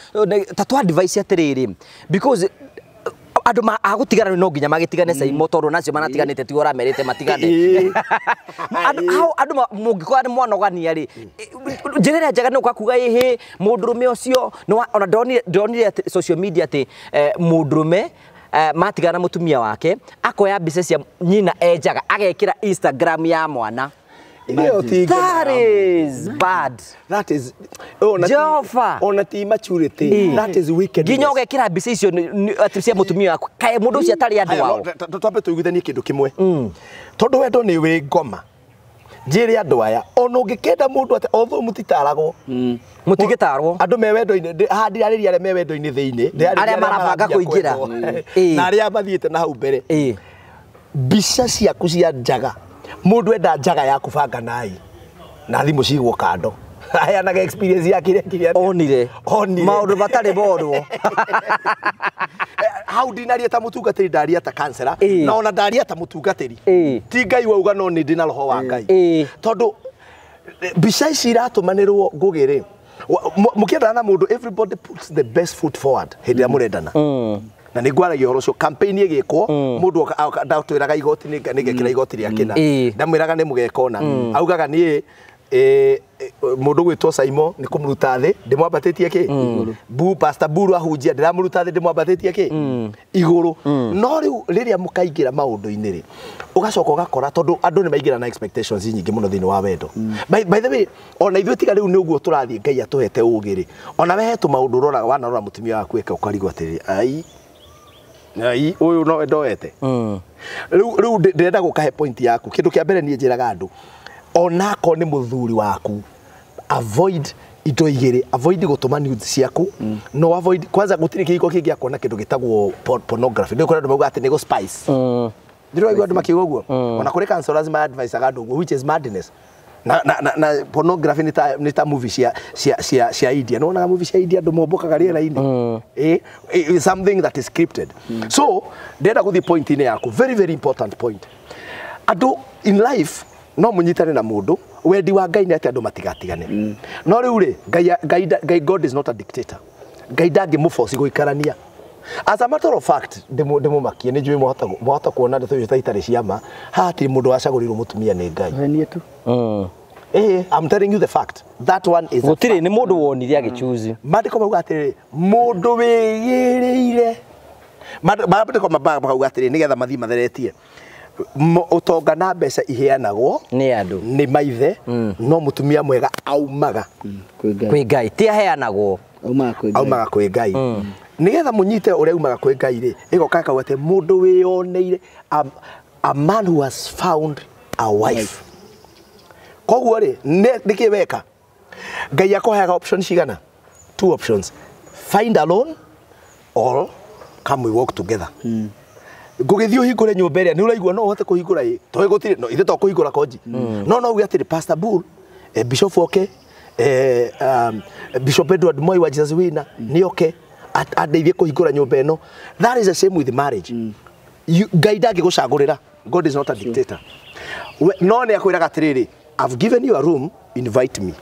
ta twa advice atĩrĩrĩ because andũ agũtigana no nginya magĩtigane Saimo tondũ nacio manatiganĩte tiwe ũramerĩte matigane andũ mũngĩkorwo nĩ mwanogania rĩ njĩra ĩrĩa njega nĩ ũka kuga ĩhĩ mũndũrũme ũcio ona ndonire social media atĩ mũndũrũme matigana na mũtumia wake akoya mbica cia nyina enjaga agekĩra Instagram ya mwana. That is bad. That is Jehovah. Ona ti maturity. That is wickedness. Nginya ũgekĩra mbica icio atĩ cia mũtumia waku kaĩ mũndũ ũcio atarĩ andũ ao. Twambe tũiguithanie kĩndũ kĩmwe. Tondũ wendo nĩ wĩ ngoma. Njĩre andũ aya ona ũngĩkenda mũndũ atĩ although mũtitaragwo mũtingĩtarwo andũ me wendo-inĩ haha ndirarĩria arĩa me wendo-inĩ thĩinĩ arĩa marabanga kũingĩra na arĩa mathiĩte na hau mbere mbica ciaku cia njaga mundu enda njaga ya kubanga nai na thimu cigwo kando. Aheanaga experience ya kĩrĩa kĩrĩa Onire. Onire. Maũndũ matarĩ monwo. Hau ndinaria ta mũtungatĩri, ndaria ta kansela, Ĩĩ. na ona ndaria ta mũtungatĩri. Ĩĩ. Ti Ngai wauga no nĩ ndĩ na roho wa Ngai. Ĩĩ. Tondũ mbica ici iratũmanĩrwo Ngũgĩ rĩ, mũkĩendana na mũndũ, everybody puts the best foot forward hĩndĩ ĩrĩa mũrendana. Na nĩ ngwaragia ũhoro ũcio, campaign ĩgĩkwo, mũndũ ndatwĩraga igoti nĩngekĩra igoti rĩa kĩna, Ĩĩ. ndamwĩraga nĩ mũgekona, augaga niĩ mũndũ gwĩtwo Saimo nĩ kũmũruta thĩ ndĩmwambatĩtie kĩ bu Pastor Buru ahunjia ndĩramũruta thĩ ndĩmwambatĩtie kĩ igũrũ. No rĩu rĩrĩa mũkaingĩra maũndũ-inĩ rĩ, ũgacoka ũgakora tondũ andũ nĩ maingĩra na expectations nyingĩ mũno thĩinĩ wa wendo. By the way, ona ithuĩ tiga rĩu nĩ ũguo tũrathiĩ Ngai atũhete ũgĩ rĩ, ona we he tũmaũndũ ũroraga wanarora mũtumia waku eke ũkarigwo atĩrĩrĩ, ai ai ũyũ no ndoete. Rĩu ndĩrenda gũkahe point yaku. Kĩndũ kĩa mbere niĩ njĩraga andũ, onako nĩ mũthuri waku, avoid indo igĩrĩ, avoid gũtũma nudes ciaku, no avoid kwanza gũtirĩ kĩhiko kĩngĩ akuona kĩndũ gĩtagwo pornography. Nĩ kũrĩ andũ mauga atĩ nĩ gũ spice. Ndĩraigua andũ makiuga ũguo. Ona kũrĩ counselors ma advice andũ ũguo, which is madness. Na pornography nĩ ta movie cia India. Nĩ wonaga movie cia India andũ mombũkaga rĩera-inĩ. Something that is scripted. So ndĩrenda gũthiĩ point-inĩ yaku, very very important point. Andũ in life no mũnyitane na mũndũ, wendi wa Ngai nĩ atĩ andũ matigatigane. No rĩu rĩ, Ngai, God is not a dictator. Ngai ndangĩmũboci gũikarania. As a matter of fact, ndĩmũmakie nĩ njũĩ mwahota kuona ndeto icio ta itarĩ cia ma. Haha hatirĩ mũndũ wacagũrirwo mũtumia nĩ Ngai. Henie tu. I'm telling you the fact. That one is a Gũtirĩ fact. nĩ mũndũ wonire agĩchoose. Maandĩko mauga atĩrĩrĩ, mũndũ wĩgĩrĩire. Maandĩko makauga atĩrĩrĩ, nĩgetha mathiĩ matheretie. Ũtonga na mbeca iheanagwo Nĩ andũ. nĩ maithe, no mũtumia mwega aumaga Kwĩ Ngai. Kwĩ Ngai ti aheanagwo. Aumaga kwĩ Ngai. Aumaga kwĩ Ngai. Nĩgetha mũnyite ũrĩa aumaga kwĩ Ngai rĩ, ĩgoka ĩkauga atĩ mũndũ wĩyoneire, a man who has found a wife. Koguo rĩ, nĩkĩ weka? Ngai akũheaga option cigana? Two options: find alone or come we walk together. Ngũgĩthiĩ ũhingũre nyũmba ĩrĩa nĩ ũraigua no ũhote kũhingũra ĩ tondũ gũtirĩ no ithuĩ to kũhingũra konji, no uge atĩrĩ, Pastor Bull, Bishop oke, Bishop Edward Moi wa Jesus Winner nĩ oke andeithie kũhingũra nyũmba ĩno. That is the same with marriage. Ngai ndangĩgũcagũrĩra. God is not a dictator. No nĩ akwĩraga atĩrĩrĩ, I've given you a room, invite me.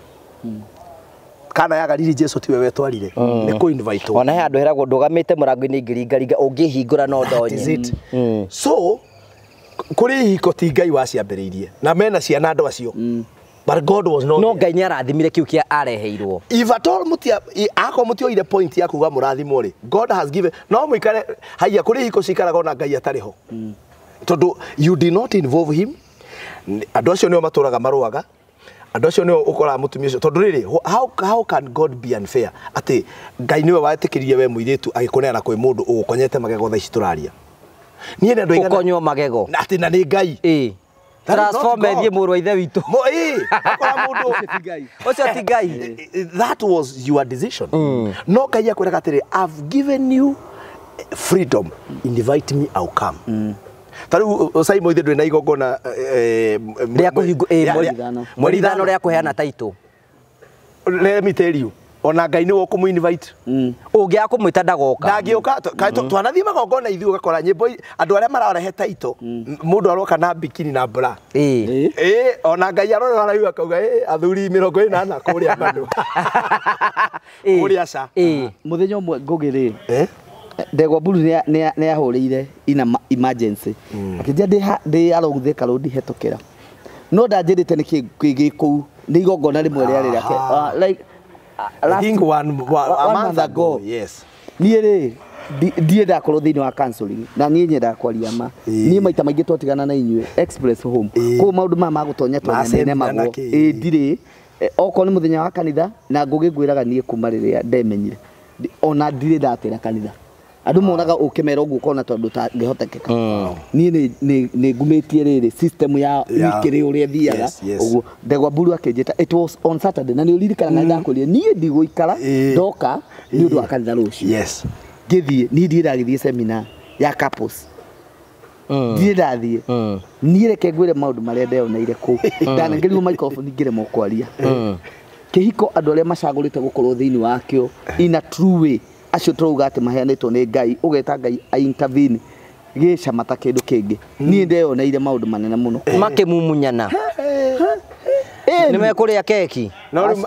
Kana ya Galili Jesu tiwe wetwarire, nĩ kũ invite. Ona he handũ heragwo ndũgamĩte mũrango-inĩ ngĩringaringa ũngĩhingũra no That is ndonye. it. So kũrĩ ihiko ti Ngai waciambĩrĩirie na mena ciana andũ acio, but God was not No there. Ngai nĩ arathimire kĩu kĩa areheirwo. If at all mutia akorwo mũtioire point ya kuga mũrathimwo rĩ, God has given, no mũikare haiya. Kũrĩ ihiko cikaraga ona Ngai atarĩ ho, tondũ you did not involve him. Andũ acio nĩo matũraga marũaga, andũ acio nĩo ũkoraga mũtumia ũcio, tondũ rĩrĩ, how can God be unfair atĩ Ngai nĩwe wetĩkĩririe we mũirĩtu agĩkũneana kwĩ mũndũ ũgũkonyete magego thaa ici tũraria? Niĩ nĩ andũ aigana Ũkonywo magego. Na atĩ na nĩ Ngai. Ĩĩ. That is not Transform God. ĩthiĩ mũrũ wa ithe witũ. Ĩĩ, ũkora mũndũ Ũcio ti Ngai. That was your decision. No Ngai akwĩraga atĩrĩ, I've given you freedom, invite me, I'll come. Ta rĩu Simon, ithuĩ ndũrĩ na igongona Rĩa kũhingo ĩĩ, mweri ithano rĩa kũheana taitũ. Let me tell you, ona Ngai nĩwe ũkũmũ-invite. Ũngĩaga kũmwĩta ndagoka. Ndangĩũka. Twanathiĩ magongona ithuĩ ũgakora nyĩmbo andũ arĩa mararehe taito, mũndũ aroka na bikini na bra. Ĩĩ. Ĩĩ, ona Ngai arorera haraihu akauga, ĩ athuri 44 kũrĩa bado kũrĩa ca. Ĩĩ. Mũthenya ũmwe Ngũgĩ rĩ, Eh? Ndegwa Mburu nĩ ahũrĩire ina emergency akĩnjia ndĩ along Thika Road hetũkĩra, no ndanjĩrĩte nĩ kĩ gĩ kũu, nĩ igongona rĩmwe rĩarĩ rĩake. Like I last think one a one month month ago. ago. Yes. Niĩ rĩ, ndiĩ ndakorwo thĩinĩ wa counseling na niĩ nyendaga kwaria ma. Niĩ maita maingĩ twatigana na inyuĩ express home, koguo maũndũ maya ma gũtonya tonya Ma seminar na nĩnemagwo. kĩ. Ĩĩ, ndirĩ. Okorwo nĩ mũthenya wa kanitha na Ngũgĩ, ngwĩraga niĩ kuma rĩrĩa ndemenyire, ona ndirĩ ndatĩra kanitha. Andũ monaga ũkĩmera ũguo ũkona tondũ tangĩhotekeka. Niĩ nĩ ngumĩtie rĩrĩ system ya wikĩrĩ ũrĩa thiaga. Ũguo Ndegwa Mburu akĩnjĩta, it was on Saturday, na nĩ ũririkana na ndakwĩrire niĩ ndigũikara, ndoka nĩ ũndũ wa kanitha rũciũ. Ngĩthiĩ, niĩ ndirĩ ndagĩthiĩ seminar ya couples, ndirĩ ndathiĩ. Niĩ reke ngwĩre maũndũ marĩa ndeyoneire kũu. Ndanengerirwo microphone ngĩremwo kwaria. Kĩhiko andũ arĩa macagũrĩte gũkorwo thĩinĩ wakĩo in a true way, acio tũrauga atĩ maheanĩtwo nĩ Ngai, ũgeta Ngai a intervene gĩcama ta kĩndũ kĩngĩ. Niĩ ndeyoneire maũndũ manene mũno. Makĩmumunyana. Nĩ mekũrĩa keki. No rĩu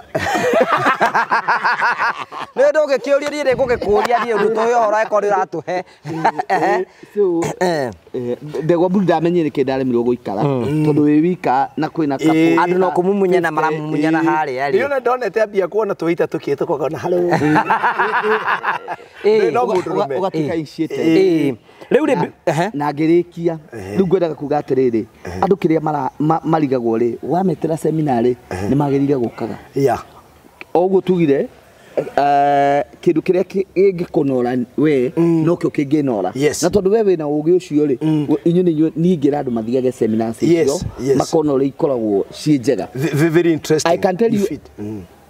Nĩ ndũgĩkĩũria niĩ nĩngũgĩkũria niĩ ũndũ tũhe ũhoro angĩkorwo nĩ ũratũhe. So ndegwa mburu ndamenyire kĩ ndaremirwo gũikara tondũ wĩ wika na kwĩna couple. Andũ no kũmumunyana maramumunyana harĩa rĩ. Niĩ ndonete ambia kuona tũita tũkĩte kona hello. No mũndũ rũme. Ũgatuĩka initiated. Rĩu rĩ na ngĩrĩkia rĩu ngwendaga kuga atĩrĩrĩ, andũ kĩrĩa marigagwo rĩ, wametĩra seminarĩ nĩ magĩrĩire gũkaga. Yeah. O ũguo tugire kĩndũ kĩrĩa kĩngĩkũnora we nokĩo kĩngĩnora. Yes. Na tondũ we wĩna ũgĩ ũcio rĩ, inyuĩ nĩ inyuĩ ningĩra andũ mathiage seminars Yes, icio yes. makona ũrĩa ikoragwo ciĩ njega. Very interesting. I can tell you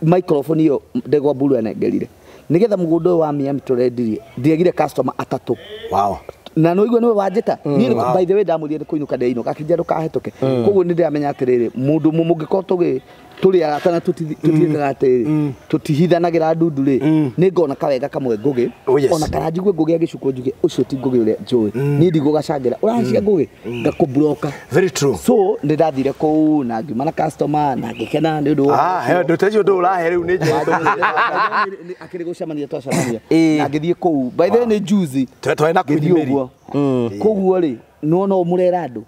microphone ĩyo ndegwa mburu anengerire nĩgetha mũgũnda ũyũ wa Miami tũrendirie ndiagire customer atatũ. Wow. Na no igwe niwe wanjĩta niĩ by the way ndamũrire nĩ kũinũka ndeinũka akĩnjĩra ndũkahĩtũke. Koguo nĩ ndĩramenya atĩrĩrĩ, mũndũ mũngĩkorwo tũrĩ arata na tũtiĩkaga atĩrĩrĩ, tũtihithanagĩra ndundu rĩ, nĩ ngona kawega kamwe Ngũgĩ, ona kana njigue Ngũgĩ agĩcukwo njuge ũcio ti Ngũgĩ ũrĩa njũĩ, niĩ ndigũgacangĩra ũracia Ngũgĩ ngakũbloka. Very true. So nĩ ndathire kũu na ngiuma na customer na ngĩkena nĩ ũndũ wa ndũ ũcio ndũ ũrahe rĩu nĩ njũĩ. Akĩrĩ gũcemania twacemania na ngĩthiĩ kũu by the way nĩ juzi Twarĩ na ngĩthiĩ Queen Mary. ũguo. Koguo rĩ nĩwona ũmũrera andũ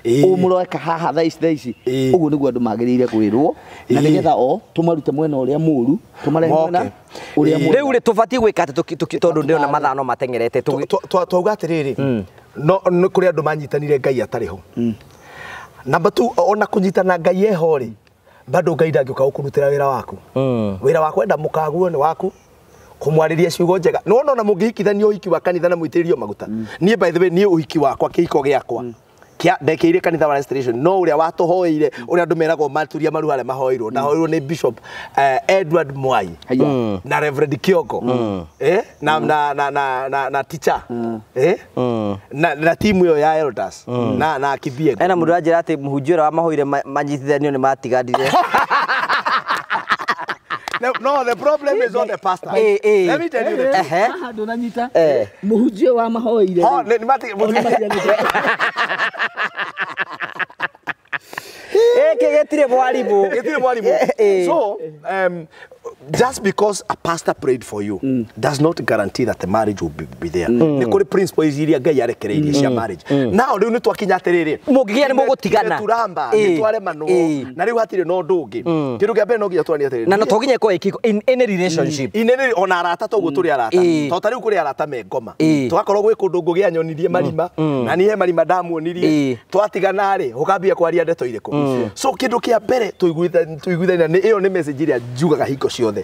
ũmũroeka haha thaa ici thaa ici ũguo nĩguo andũ magĩrĩire kwĩrwo na nĩgetha o tũmarute mwena ũrĩa mũũru tũmarehe mwena ũrĩa mwega. Rĩu rĩ tũbatiĩ gwĩka atĩ tondũ ndĩrona mathaa no mateng'erete. Twauga atĩrĩrĩ, no nĩ kũrĩ andũ manyitanire Ngai atarĩ ho. Number 2, ona kũnyitana Ngai eho rĩ, bado Ngai ndangĩũka gũkũrutĩra wĩra waku. Wĩra wa kwenda mũkaguo nĩ waku, kũmwarĩria ciugo njega. Nĩwona ona mũngĩhikithania ũhiki wa kanitha na mũitĩrĩrio maguta. Niĩ by the way niĩ ũhiki wakwa kĩhiko gĩakwa kia ndekeire kanitha wa Restoration, no ũrĩa watũhoeire ũrĩa andũ meragwo maturia maru harĩa mahoeirwo, ndahoeirwo nĩ Bishop Edward Mwai na Reverend Kioko na na na na na na teacher na na timu ĩyo ya elders na na Kibiego. Ena mũndũ anjĩra atĩ mũhunjia ũrĩa wamahoire manyitithanio nĩ matiganire. No, the problem is not the pastor. Let me tell you the truth. Haha ndũnanyita mũhunjia wa mahoire. Oh, nĩ mati Gĩtirĩ mwarimũ. Gĩtirĩ mwarimũ. So, just because a pastor prayed for you does not guarantee that the marriage will be there. Nĩ kũrĩ principles iria Ngai arekereirie cia marriage. Now rĩu nĩ twakinya atĩrĩrĩ, mũngĩgĩa nĩ mũgũtigana. Turamba nĩ twaremanwo na rĩu hatirĩ na ũndũ ũngĩ. Kĩndũ kĩa mbere no nginya twaranie atĩrĩrĩ, na no to nginya ĩkorwo ĩkĩko in any relationship. In any, ona arata toguo tũrĩ arata. To ta rĩu kũrĩ arata me ngoma. Tũgakorwo gwĩ kũndũ Ngũgĩ anyonirie marima na niĩ he marima ndamuonirie. Twatigana rĩ, ũkambia kwaria ndeto irĩkũ. So kĩndũ kĩa mbere tũiguithania nĩ ĩyo nĩ message ĩrĩa njugaga hingo ciothe.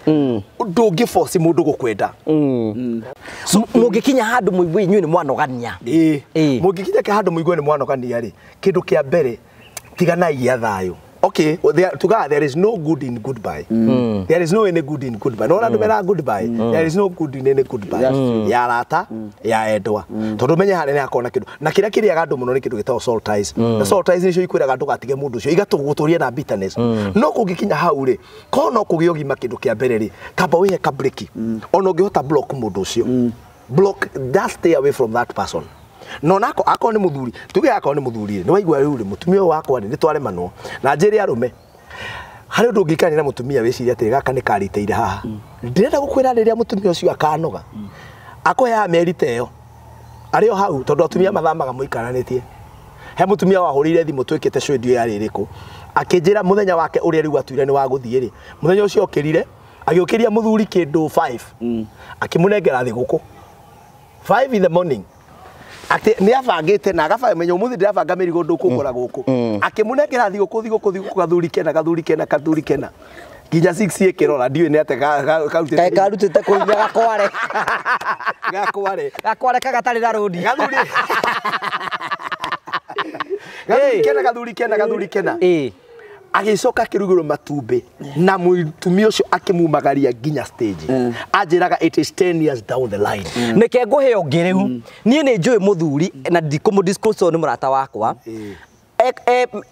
Ndũngĩ force mũndũ gũkwenda. So mũngĩkinya handũ mũigue inyuĩ nĩ mwanogania. Mũngĩkinya handũ mũigue nĩ mwanogania rĩ, kĩndũ kĩa mbere tiganai gĩa thayũ. Okay, tuga there is no good in goodbye. There is no any good in goodbye. No andũ mera goodbye. There is no good in any goodbye. Ya arata, ya endwa. Tondũ menye harĩa nĩ hakona kĩndũ. Na kĩrĩa kĩrĩaga andũ mũno nĩ kĩndũ gĩtagwo soul ties. Na soul ties nĩcio ikwĩraga ndũgatige mũndũ ũcio, igatũgũtũria na bitterness. No kũngĩkinya hau rĩ, korwo no kũgĩa ũgima kĩndũ kĩa mbere rĩ, kamba wĩhe ka break. Ona ũngĩhota block mũndũ ũcio. Block, just stay away from that person. No nako akorwo nĩ mũthuri, tuge akorwo nĩ mũthuri nĩ waigua rĩu rĩ, mũtumia ũyũ wakwa rĩ, nĩ twaremanwo. Na njĩre arũme, harĩ ũndũ ũngĩikania na mũtumia wĩcirie atĩrĩ, gaka nĩ karĩtĩire haha. Ndĩrenda gũkwĩra rĩrĩa mũtumia ũcio akanoga, akũheaga mĩeri ta ĩyo, arĩ o hau, tondũ atumia mathamaga mũikaranĩtie. He mũtumia wahũrĩire thimũ twĩkĩte show ndiũĩ yarĩ ĩrĩkũ, akĩnjĩra mũthenya wake ũrĩa rĩu atuire nĩ wa gũthiĩ rĩ, mũthenya ũcio okĩrire, agĩũkĩria mũthuri kĩndũ 5, akĩmũnengera thigũkũ 5 in the morning. Atĩ nĩ abangĩte na agabanga menya ũmũthĩ ndĩrabanga mĩrigo ndũkũgũra gũkũ. Akĩmũnengera thigũkũ thigũkũ thigũkũ gathuri kena gathuri kena gathuri kena nginya 6 ĩkĩrora ndiũĩ nĩ atĩ karutĩte Kaĩ karutĩte kũinya gakware. Gakware. Gakware kagatarĩ na rũni. Gathuri. Gathuri kena gathuri kena gathuri kena. Agĩcoka akĩrugĩrwo matumbĩ na mũtumia ũcio akĩmumagaria nginya stage. Anjĩraga it is 10 years down the line. Nĩke ngũhe ũngĩ rĩu. Niĩ nĩ njũĩ mũthuri na ndikũmũ disclose tondũ nĩ mũrata wakwa.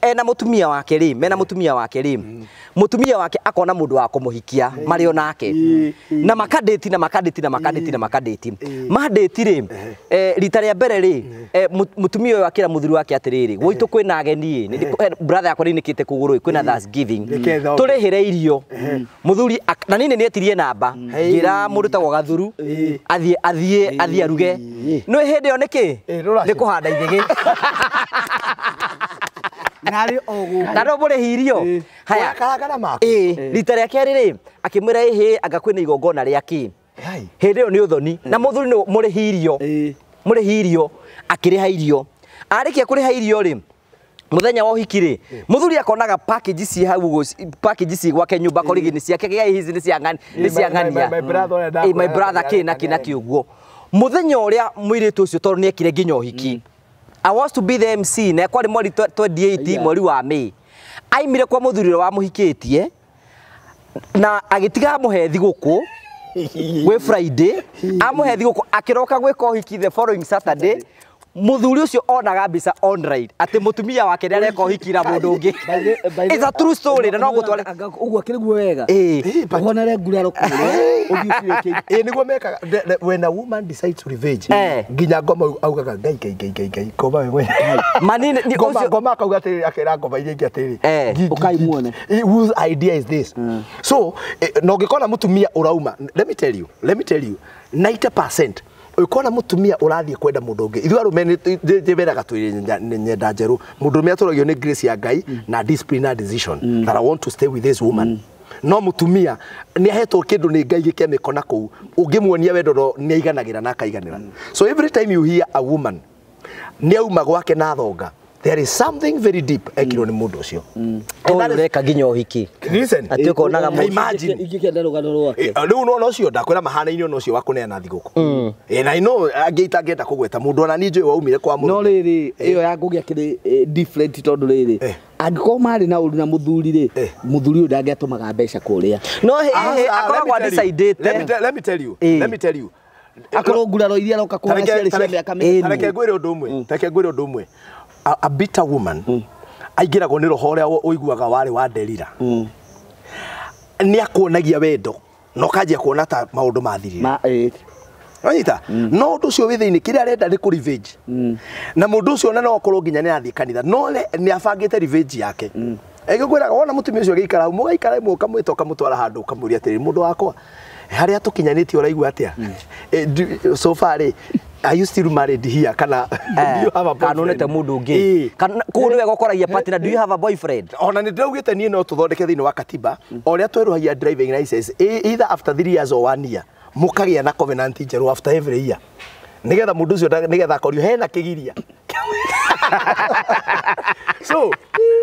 Ena mutumia wake ri mena mutumia wake ri mutumia wake akona mundu wa kumuhikia mari onake na makadeti na makadeti na makadeti na makadeti madeti ri rita ria mbere ri mutumia uyu akira muthuri wake atiriri gwitu kwina ageni brother yakwa ninikite kuguru kwina Thanksgiving turihire irio muthuri na nini nietirie namba ngira mundu tagwo Gathuru athie athie athie aruge no hindi yo niki ni kuhanda ithigi nari ogu na no mũrĩhi irio haya karangara maku rita rĩa kerĩ rĩ akĩmwĩra ĩhĩ anga kwĩna igongona rĩa kĩ hĩndĩ ĩyo nĩ ũthoni na mũthuri nĩ mũrĩhi irio mũrĩhi irio akĩrĩha irio arĩkia kũrĩha irio rĩ muthenya wa ũhiki rĩ mũthuri akonaga package ci hau ũguo package ci gwake nyũmba korigi nĩ ciake gĩa hizi nĩ cia ng'ani nĩ cia ng'ania my brother kĩ na kĩ na kĩ ũguo muthenya ũrĩa mũirĩtu ũcio tondũ nĩ ekire nginya ũhiki I was to be the MC na kwari mweri 28 mweri wa May aimire kwa muthuri wa muhikitie na agitiga amuhe thiguku gwi Friday amuhe thiguku akiroka gwika uhiki the following Saturday muthuri ucio onaga mbica online ati mutumia wake nĩ areka ũhiki na mũndũ ũngĩ. It's a true story na no ngũtware ũguo akĩrĩguo wega ũhonere nguraro kũrĩa ũthiĩ ũciĩke ĩ nĩguo mekaga when a woman decides to revenge nginya ngoma augaga ngai ngai ngai ngai ngai ngoma we mwene manini ni ngoma ngoma akauga atĩrĩrĩ akera ngoma iria ingĩ atĩrĩrĩ ũkai muone whose idea is this so na ũngĩkona mũtumia ũrauma let me tell you 90% ukona mutumia urathie kwenda mundu ungi ithu arume ni twiri nyenda njeru mundu rume aturagio ni grace ya Ngai na discipline na decision that I want to stay with this woman no mutumia ni ahetwo kindu ni Ngai gikemiko na kuu ungimuonia wendo no ni aiganagira na akaiganira so every time you hear a woman ni auma gwake na thonga there is something very deep ekirwo ni mundu ucio ureka nginya uhiki listen ati ukonaga imagine ingikenda rugano rwake riu nona ucio ndakwira mahanaine ona ucio wa kuneana thiguku na I know angĩ itangĩenda kũgweta mũndũ ona niĩ njũĩ waumire kwa mũndũ no rĩrĩ ĩyo ya Ngũgĩ akĩrĩ different tondũ rĩrĩ angĩkorwo marĩ na ũru na mũthuri rĩ mũthuri ũyũ ndangĩatũmaga mbeca kũrĩa no hĩhĩ akoragwo adecidĩte let me tell you let me tell you akorwo nguraro iria aroka kũhona ciarĩ cia mĩaka mĩtatũ tareke ngwĩre ũndũ ũmwe tareke ngwĩre ũndũ ũmwe a bitter woman aingĩragwo nĩ roho ũrĩa ũiguaga warĩ wa Delila nĩ akuonagia wendo na ũkanjia kuona ta maũndũ mathirire wanyita no ũndũ ũcio wĩ thĩinĩ kĩrĩa arenda nĩ kũ revenge na mũndũ ũcio ona no akorwo nginya nĩ arathiĩ kanitha no nĩ abangĩte revenge yake ĩgĩkwĩraga wona mũtumia ũcio agĩikara hau mũgaikara ĩmwe ũkamwĩta ũkamũtwara handũ ũkamũria atĩrĩrĩ mũndũ wakwa harĩa tũkinyanĩtie ũraigua atĩa so far rĩ are you still married here kana do you have a boyfriend kanonete mundu ungi kana kuu niwe gokoragia partner do you have a boyfriend ona nĩ ndĩraugĩte niĩ no tũthondeke thĩinĩ wa katiba o ũrĩa twerũhagia driving license either after 3 years or 1 year mũkagĩa na covenant njerũ after every year nĩgetha mũndũ ũcio nĩgetha akorio hena kĩgiria so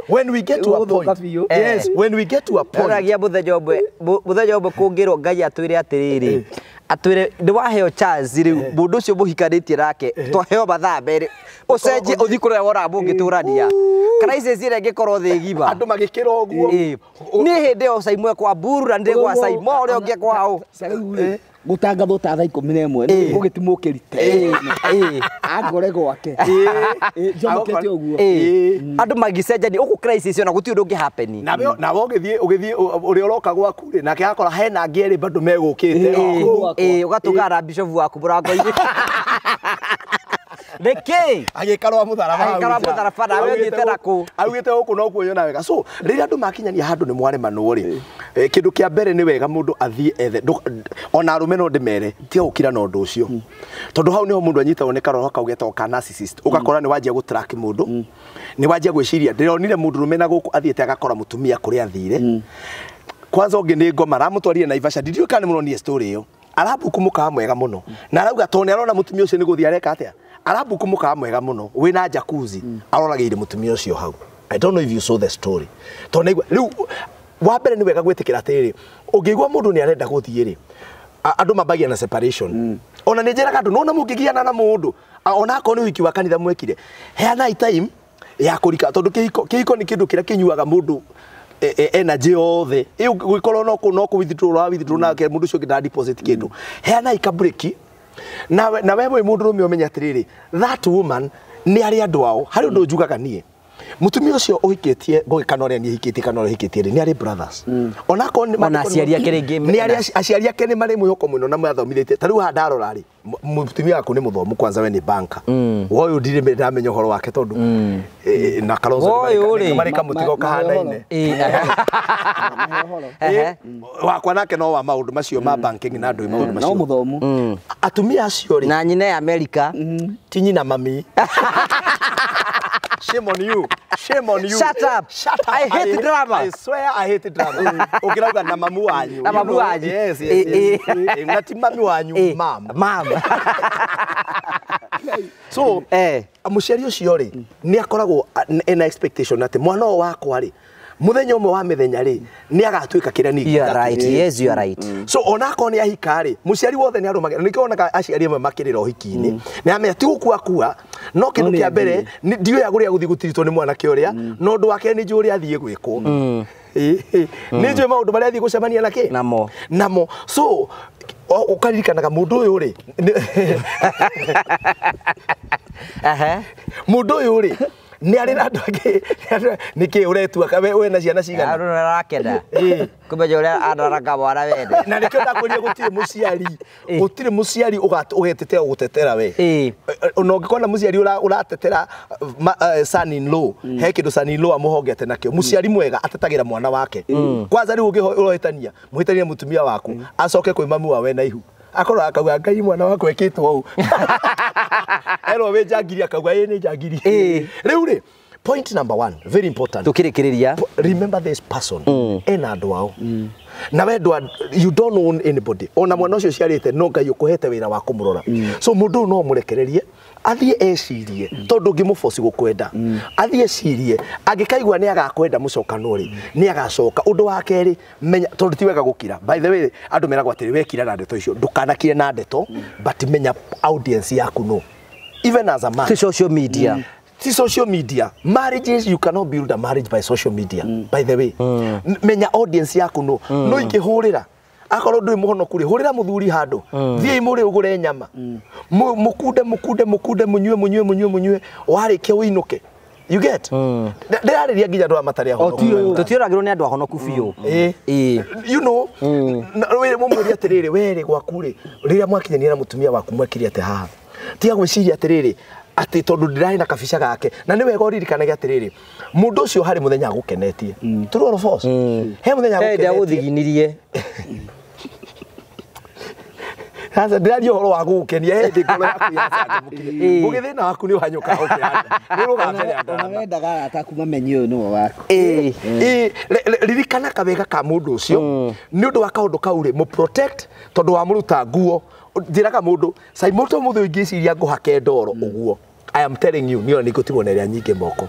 when we get to a point yes when we get to a point Ũragia mũthenya ũmwe mũthenya ũmwe kũngĩrwo Ngai atwĩre atĩrĩrĩ atwĩre nĩ waheo chance rĩu mũndũ ũcio mũhikanĩtie nake twaheo mathaa merĩ ũcenjie ũthiĩ kũrĩa wona mũngĩtũrania crisis ĩrĩa ĩngĩkorwo thĩ gima andũ magĩkĩra ũguo niĩ hĩndĩ ĩyo Saimo kwa mburu na ndĩ gwa Saimo ũrĩa ũngĩ kwa ũ gutangathwo ta thaa 11 gũgĩti mũkĩrite angore gwake njomokete ũguo andũ magĩcenjania ũkũ crisis ona gũtirĩ ũndũ ũngĩ happen nawe ũgĩthiĩ ũgĩthiĩ ũrĩa ũroka gwaku rĩ nake akora hena angĩ erĩ bado megũkĩte ũgatũngana na bishop waku mũrango-inĩ nĩkĩ agĩikara mũtharaba agĩikara mũtharaba nawe ũthiĩte nakũ augĩte gũkũ no kuo yona wega so rĩrĩa andũ makinyania handũ nĩ mwaremanwo rĩ kĩndũ kĩa mbere nĩ wega mũndũ athiĩ ethe ona arũme no ndĩmere tiga gũkira na ũndũ ũcio tondũ hau nĩho mũndũ anyitagwo nĩ karoho kau getagwo ka narcissist ũgakora nĩ wanjia gũtrack mũndũ nĩ wanjia gwĩciria ndĩronire mũndũ rũme na gũkũ athiĩte agakora mũtumia kũrĩa athire kwanza ũngĩ nĩ ngoma aramũtwarire Naivasha ndiũĩ kana nĩ mũronire story ĩyo arabuku mũkawa mwega mũno na arauga tondũ nĩ arona mũtumia ũcio nĩ gũthiĩ areka atĩa arabuku mũkawa mwega mũno wĩna jacuzzi aroragĩire mũtumia ũcio hau I don't know if you saw the story tondũ naigua rĩu wa mbere nĩ wega gwĩtĩkĩra atĩrĩrĩ ũngĩigua mũndũ nĩ arenda gũthiĩ rĩ andũ mambagia na separation ona nĩ njĩraga andũ nona mũngĩgiana na mũndũ ona akorwo nĩ ũhiki wa kanitha mwekire heanai time ya kũrika tondũ kĩhiko nĩ kĩndũ kĩrĩa kĩnyuaga mũndũ energy yothe gũikorwo no kũ withdraw wa withdraw nake mũndũ ũcio ũngĩ nda deposit kĩndũ heanai ka break nawe wĩ mũndũ rũme ũmenye atĩrĩrĩ that woman nĩ arĩ andũ ao harĩ ũndũ njugaga niĩ Mutumia ũcio ũhikĩtie Ngũgĩ kana ũrĩa niĩ hikĩtie kana ũrĩa ũhikĩtie rĩ, nĩ arĩ brothers. Onakorwo nĩ Ona aciari ake rĩngĩ nĩ arĩ aciari ake nĩ marĩ mwĩhoko mũno na mathomithĩtie. Ta rĩu haha ndarora rĩ, mũtumia waku nĩ mũthomu kwanza we nĩ banka. Woyũ ndirĩ ndamenya ũhoro wake tondũ na Kalonzo Woyũ rĩ. marĩ kamũtigo kahanaine. Wakwa nake no wa maũndũ macio ma banking na andũ maũndũ No macio. mũthomu. Atumia acio rĩ, Na nyina ya America. ti nyina mami. Shame on you. Shame on you. Shut up. Shut up. I hate drama. I swear I hate drama. Ukirauga na mamu wanyu. Na mamu wanyu. Yes, yes, yes. Na ti mami wanyu, mam. Mam. So, mũciari ũcio rĩ, nĩ akoragwo ena expectation atĩ mwana ũyũ wakwa rĩ, mũthenya ũmwe wa mĩthenya rĩ, nĩ agatuĩka kĩrĩa niĩ You are right. Yes, you are right. So onakorwo nĩ ahika rĩ, mũciari wothe nĩ arũmagĩrĩra. Nĩkĩo wonaga aciari amwe makĩrĩra ũhiki-inĩ. Nĩ amenya ti gũkua kua, no kĩndũ kĩa mbere ndioya kũrĩa gũthiĩ gũtiritwo nĩ mwanake ũrĩa, no ũndũ wa kerĩ nĩ njũĩ ũrĩa athiĩ gwĩkwo. Nĩ njũĩ maũndũ marĩa athiĩ gũcemania na kĩ? Namo. Namo. So ũkaririkanaga mũndũ ũyũ rĩ, mũndũ ũyũ rĩ, nĩ arĩ na andũ angĩ, nĩkĩ ũretua we na ciana cigana? Arũ arakena. Kũmenya ũrĩa andaraga mwana wene. Na nĩkĩo ndakwĩrire gũtirĩ mũciari, gũtirĩ mũciari ũgetetera gũtetera we. Ona ũngĩkona mũciari ũratetera son in law, he kĩndũ son in law amũhongete nakĩo. Mũciari mwega atetagĩra mwana wake. Kwanza rĩu ũngĩhĩtania, mũhĩtanie mũtumia waku, acoke kwĩ mamu wa we na ihu. Akorwo akauga Ngai mwana wakwa ekĩtwo ũũ. Erwo wĩ njangiri akauga ĩ nĩ njangiri. Rĩu rĩ, point number 1, very important. Tukĩrĩkĩrĩria. Remember this person. Ena andũ ao. Na we you don't own anybody. Ona mwana ũcio ũciarĩte no Ngai ũkũhete wĩra wa kũmũrora. So mũndũ ũyũ no mũrekererie athiĩ ecirie tondũ ũngĩmũboci gũkwenda. Athiĩ ecirie angĩkaigua nĩ agakwenda mũcokano rĩ, nĩ agacoka. Ũndũ wa kerĩ, menya tondũ ti wega gũkira. By the way, andũ meragwo atĩrĩ wekira na ndeto icio, ndũkanakire na ndeto, but menya audience yaku no. Even as a man. Ti social media. Si social media. Marriages, you cannot build a marriage by social media. By the way, menya audience yaku no. No ingĩhũrĩra. Akorwo ndũrĩ mũhonoku rĩ, hũrĩra mũthuri handũ. Thiĩi mũrĩ ũgũre nyama. Mũkunde mũkunde mũkunde mũnyue mũnyue mũnyue mũnyue. Warĩkia ũinũke. You get? Ndĩrarĩria nginya andũ aya matarĩ ahonoku. Tũtioragĩrwo nĩ andũ ahonoku biũ. You know, mũmũrie atĩrĩrĩ, we rĩ gwaku rĩ, rĩrĩa mwakinyania na mũtumia waku mwekire atĩa haha? Tiga gwĩciria atĩrĩrĩ, atĩ tondũ ndĩrarĩ na kabica gake. Na nĩ wega ũririkanage atĩrĩrĩ, mũndũ ũcio harĩ mũthenya agũkenetie. True or false? He mũthenya agũkenetie. Ndagũthiginirie. Sasa ndĩraria ũhoro wa gũgũkenia, hĩndĩ ngoro yaku yacanjamũkire. Ngũgĩ thĩna waku nĩ ũhanyũkaga ũkĩhanda. Nĩ ũrũgaga mbere ya ndarama. Ona wendaga arata aku mamenye ũyũ nĩwe waku. Ririkana kawega ka mũndũ ũcio. Nĩ ũndũ wa kaũndũ kau rĩ, mũ protect tondũ wamũruta nguo. Njĩraga mũndũ, Simon to mũthĩ ũngĩciria ngũhake ndoro ũguo. I am telling you, niĩ ona nĩngũtigwo na ĩrĩa nyingĩ moko.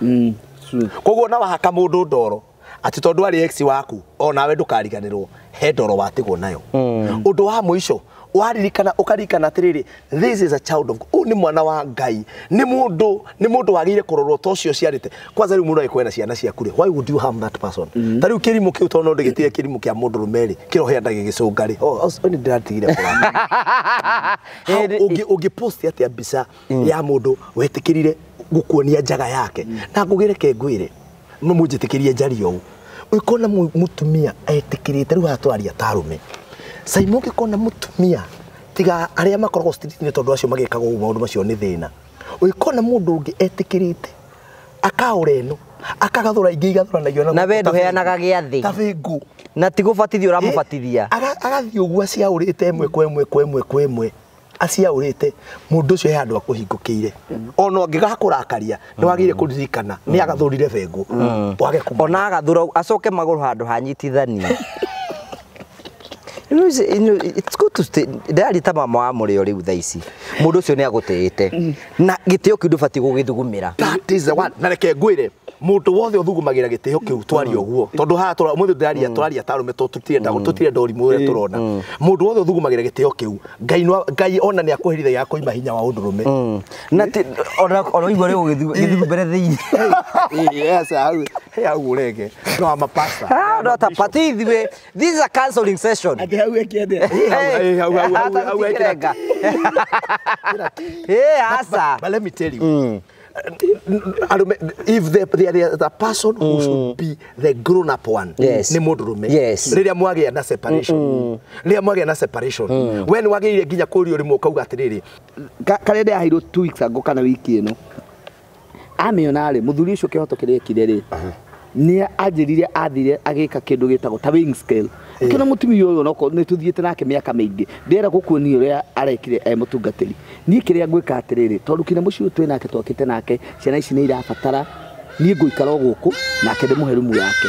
Koguo na wahaka mũndũ ndoro, atĩ tondũ arĩ ex waku, onawe ndũkariganĩrwo, he ndoro watigwo nayo. Ũndũ wa mũico, waririkana ũkaririkana atĩrĩrĩ, this is a child of God. Ũyũ nĩ mwana wa Ngai. Nĩ mũndũ wagĩrĩire kũrorwo ta ũcio ũciarĩte. Kwanza rĩu mũndũ angĩkorwo ena ciana ciaku rĩ, why would you harm that person? Ta rĩu kĩrimũ kĩu tondũ no ndĩgĩtire kĩrimũ kĩa mũndũrũme rĩ, kĩrohe nda gĩgĩcũnga rĩ, oh, nĩ ndĩratigire kũraka. Ũngĩpost atĩa mbica ya mũndũ wetĩkĩrire gũkuonia njaga yake? Na ngũgĩreke ngwĩre, no mũnjĩtĩkĩrie njarie ũũ. Ũngĩkona mũtumia etĩkĩrĩte, rĩu haha tũraria ta arũme. Simon ũngĩkona mũtumia tiga arĩa makoragwo street-inĩ tondũ acio magĩkaga ũguo maũndũ macio nĩ thĩna. Ũngĩkona mũndũ ũngĩ etĩkĩrĩte akaũra ĩno, akagathũra ingĩ igathũranagio na we ndũheanaga gĩathĩ. Ta bĩngũ. Na ti gũbatithia ũramũbatithia. Agathiĩ ũguo aciaũrĩte ĩmwe kwa ĩmwe kwa ĩmwe kwa ĩmwe. Aciaũrĩte mũndũ ũcio he handũ akũhingũkĩire. Ona ũngĩgakũrakaria nĩ wagĩrĩire kũririkana nĩ agathũrire bengũ. Wage kũmũ. Ona agathũra acoke magũrũ handũ hanyitithanie. It's good to stay. Ndĩraria ta mama wa mũrĩo rĩu thaa ici. Mũndũ ũcio nĩ agũtĩĩte. Na gĩtĩo kĩu ndũbatiĩ gũgĩthugumĩra. That is the one. Na reke ngwĩre, mũndũ wothe ũthugumagĩra gĩtĩo kĩu twaria ũguo. Tondũ haha ũmũthĩ ndĩraria twaria ta arũme tũtirenda ũrimũ ũrĩa tũrona. Mũndũ wothe ũthugumagĩra gĩtĩo kĩu, Ngai ona nĩ akũherithagia akũima hinya wa ũndũrũme. Na ona ũigua rĩu gĩthugumĩre thĩinĩ. Yes, hau ũrege. No I'm a pastor. No ta patithiwe. This is a counseling session. Atĩ hau ĩkĩendea. Asa. But let me tell you. Arũme, if the person who should be the grown up one nĩ mũndũrũme. Rĩrĩa mwagĩa na separation, rĩrĩa mwagĩa na separation, we nĩ wagĩrĩire nginya kũrio rĩmwe ũkauga atĩrĩrĩ, Karĩa ndĩraheirwo 2 weeks ago kana wiki ĩno, amĩona rĩ, mũthuri ũcio kĩhoto kĩrĩa ekire rĩ, nĩ anjĩrire athire agĩka kĩndũ gĩtagwo ta weighing scale, akĩona mũtumia ũyũ onokorwo nĩ tũthiĩte nake mĩaka mĩingĩ, ndĩrenda gũkuonia ũrĩa arekire e mũtungatĩri. Niĩ kĩrĩa ngwĩka atĩrĩrĩ, tondũ kinya mũciĩ ũyũ twĩ nake, twakĩte nake, ciana ici nĩ irabatara, niĩ ngũikara o gũkũ nake, ndĩmũhe rumu yake.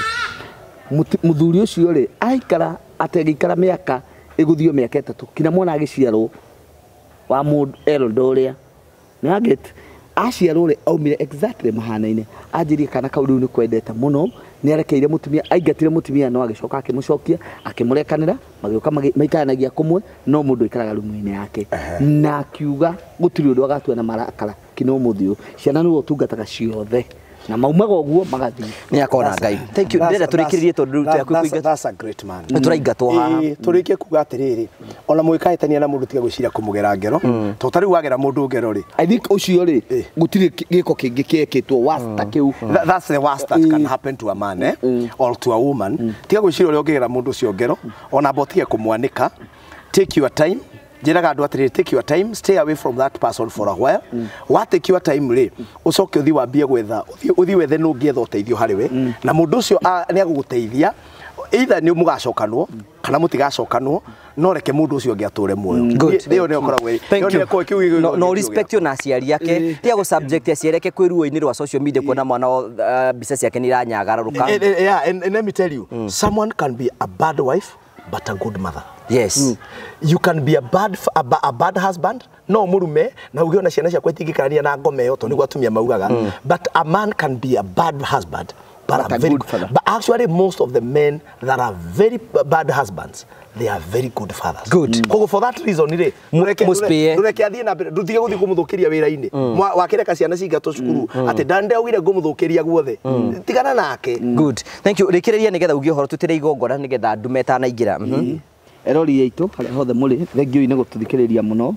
Mũthuri ũcio rĩ, aikara ategĩikara mĩaka ĩgũthio mĩaka 3 kinya mwana agĩciarwo wa mũndũ elder ũrĩa nĩ aget aciarwo rĩ, aumire exactly mahanaine. Anjĩrie kana kau rĩu nĩ kwendete mũno, nĩ arekeire mũtumia, aingatire mũtumia, no agĩcoka akĩmũcokia, akĩmũrekanĩra, magĩũka maikaranagia kũmwe, no mũndũ aikaraga rumu-inĩ yake, na akiuga gũtirĩ ũndũ agatua na marakara kinya ũmũthĩ ũyũ. Ciana nĩwe ũtungataga ciothe na maumaga ũguo magathiĩ. Nĩ akona Ngai. Thank you. Ndĩrenda tũrĩkĩrĩrie tondũ rĩu twĩ That's a great man. Nĩ tũraingatwo haha. Ĩĩ, tũrĩkie kuga atĩrĩrĩ, ona mũgĩkahĩtania na mũndũ, tiga gwĩciria kũmũgera ngero, tondũ ta rĩu wagera mũndũ ngero rĩ, I think ũcio rĩ, gũtirĩ gĩko kĩngĩ kĩekĩtwo worse ta kĩu. That's the worst that can happen to a man, eh? Or to a woman. Tiga gwĩciria ũrĩa ũngĩgera mũndũ ũcio ngero, ona amba ũtige kũmwanĩka. Take your time. Njĩraga andũ atĩrĩrĩ, take your time, stay away from that person for a while. Wa take your time rĩ, ũcoke ũthiĩ wambie gwetha, ũthiĩ wethe nũ ũngĩetha ũteithio harĩ we, na mũndũ ũcio nĩ agũgũteithia, either nĩ mũgacokanwo kana mũtigacokanwo, no reke mũndũ ũcio ũngĩ atũre muoyo. Good. Ĩyo nĩyo ĩkoragwo Thank ĩyo you. nĩyo kĩu gĩkĩo No respect yo na aciari ake, tiga gũ subject aciari ake kwĩ ruo-inĩ rwa social media kuona mwana mbica ciake nĩ iranyagarũrũka. Yeah, and let me tell you, someone can be a bad wife but a good mother. You can be a bad husband, no murume na uge ona ciana ciakwa itingĩkarania na ngoma ĩyo, tondũ nĩguo atumia maugaga, but a man can be a bad husband but But a very good father. But actually most of the men that are very bad husbands, they are very good fathers. Good. Koguo for that reason rĩ, Mũspĩe. ndũreke athiĩ na mbere, ndũtige gũthiĩ kũmũthũkĩria wĩra-inĩ. Wakĩreka ciana cingatwo cukuru atĩ ndandaugire ngũmũthũkĩria guothe, tigana nake. Good, thank you. Rĩkĩrĩria nĩgetha ugie ũhoro tũtĩre igongona nĩgetha ndume ĩtanaingĩra. Erori aitũ harĩa hothe mũrĩ, thengiũ nĩ gũtũthikĩrĩria mũno,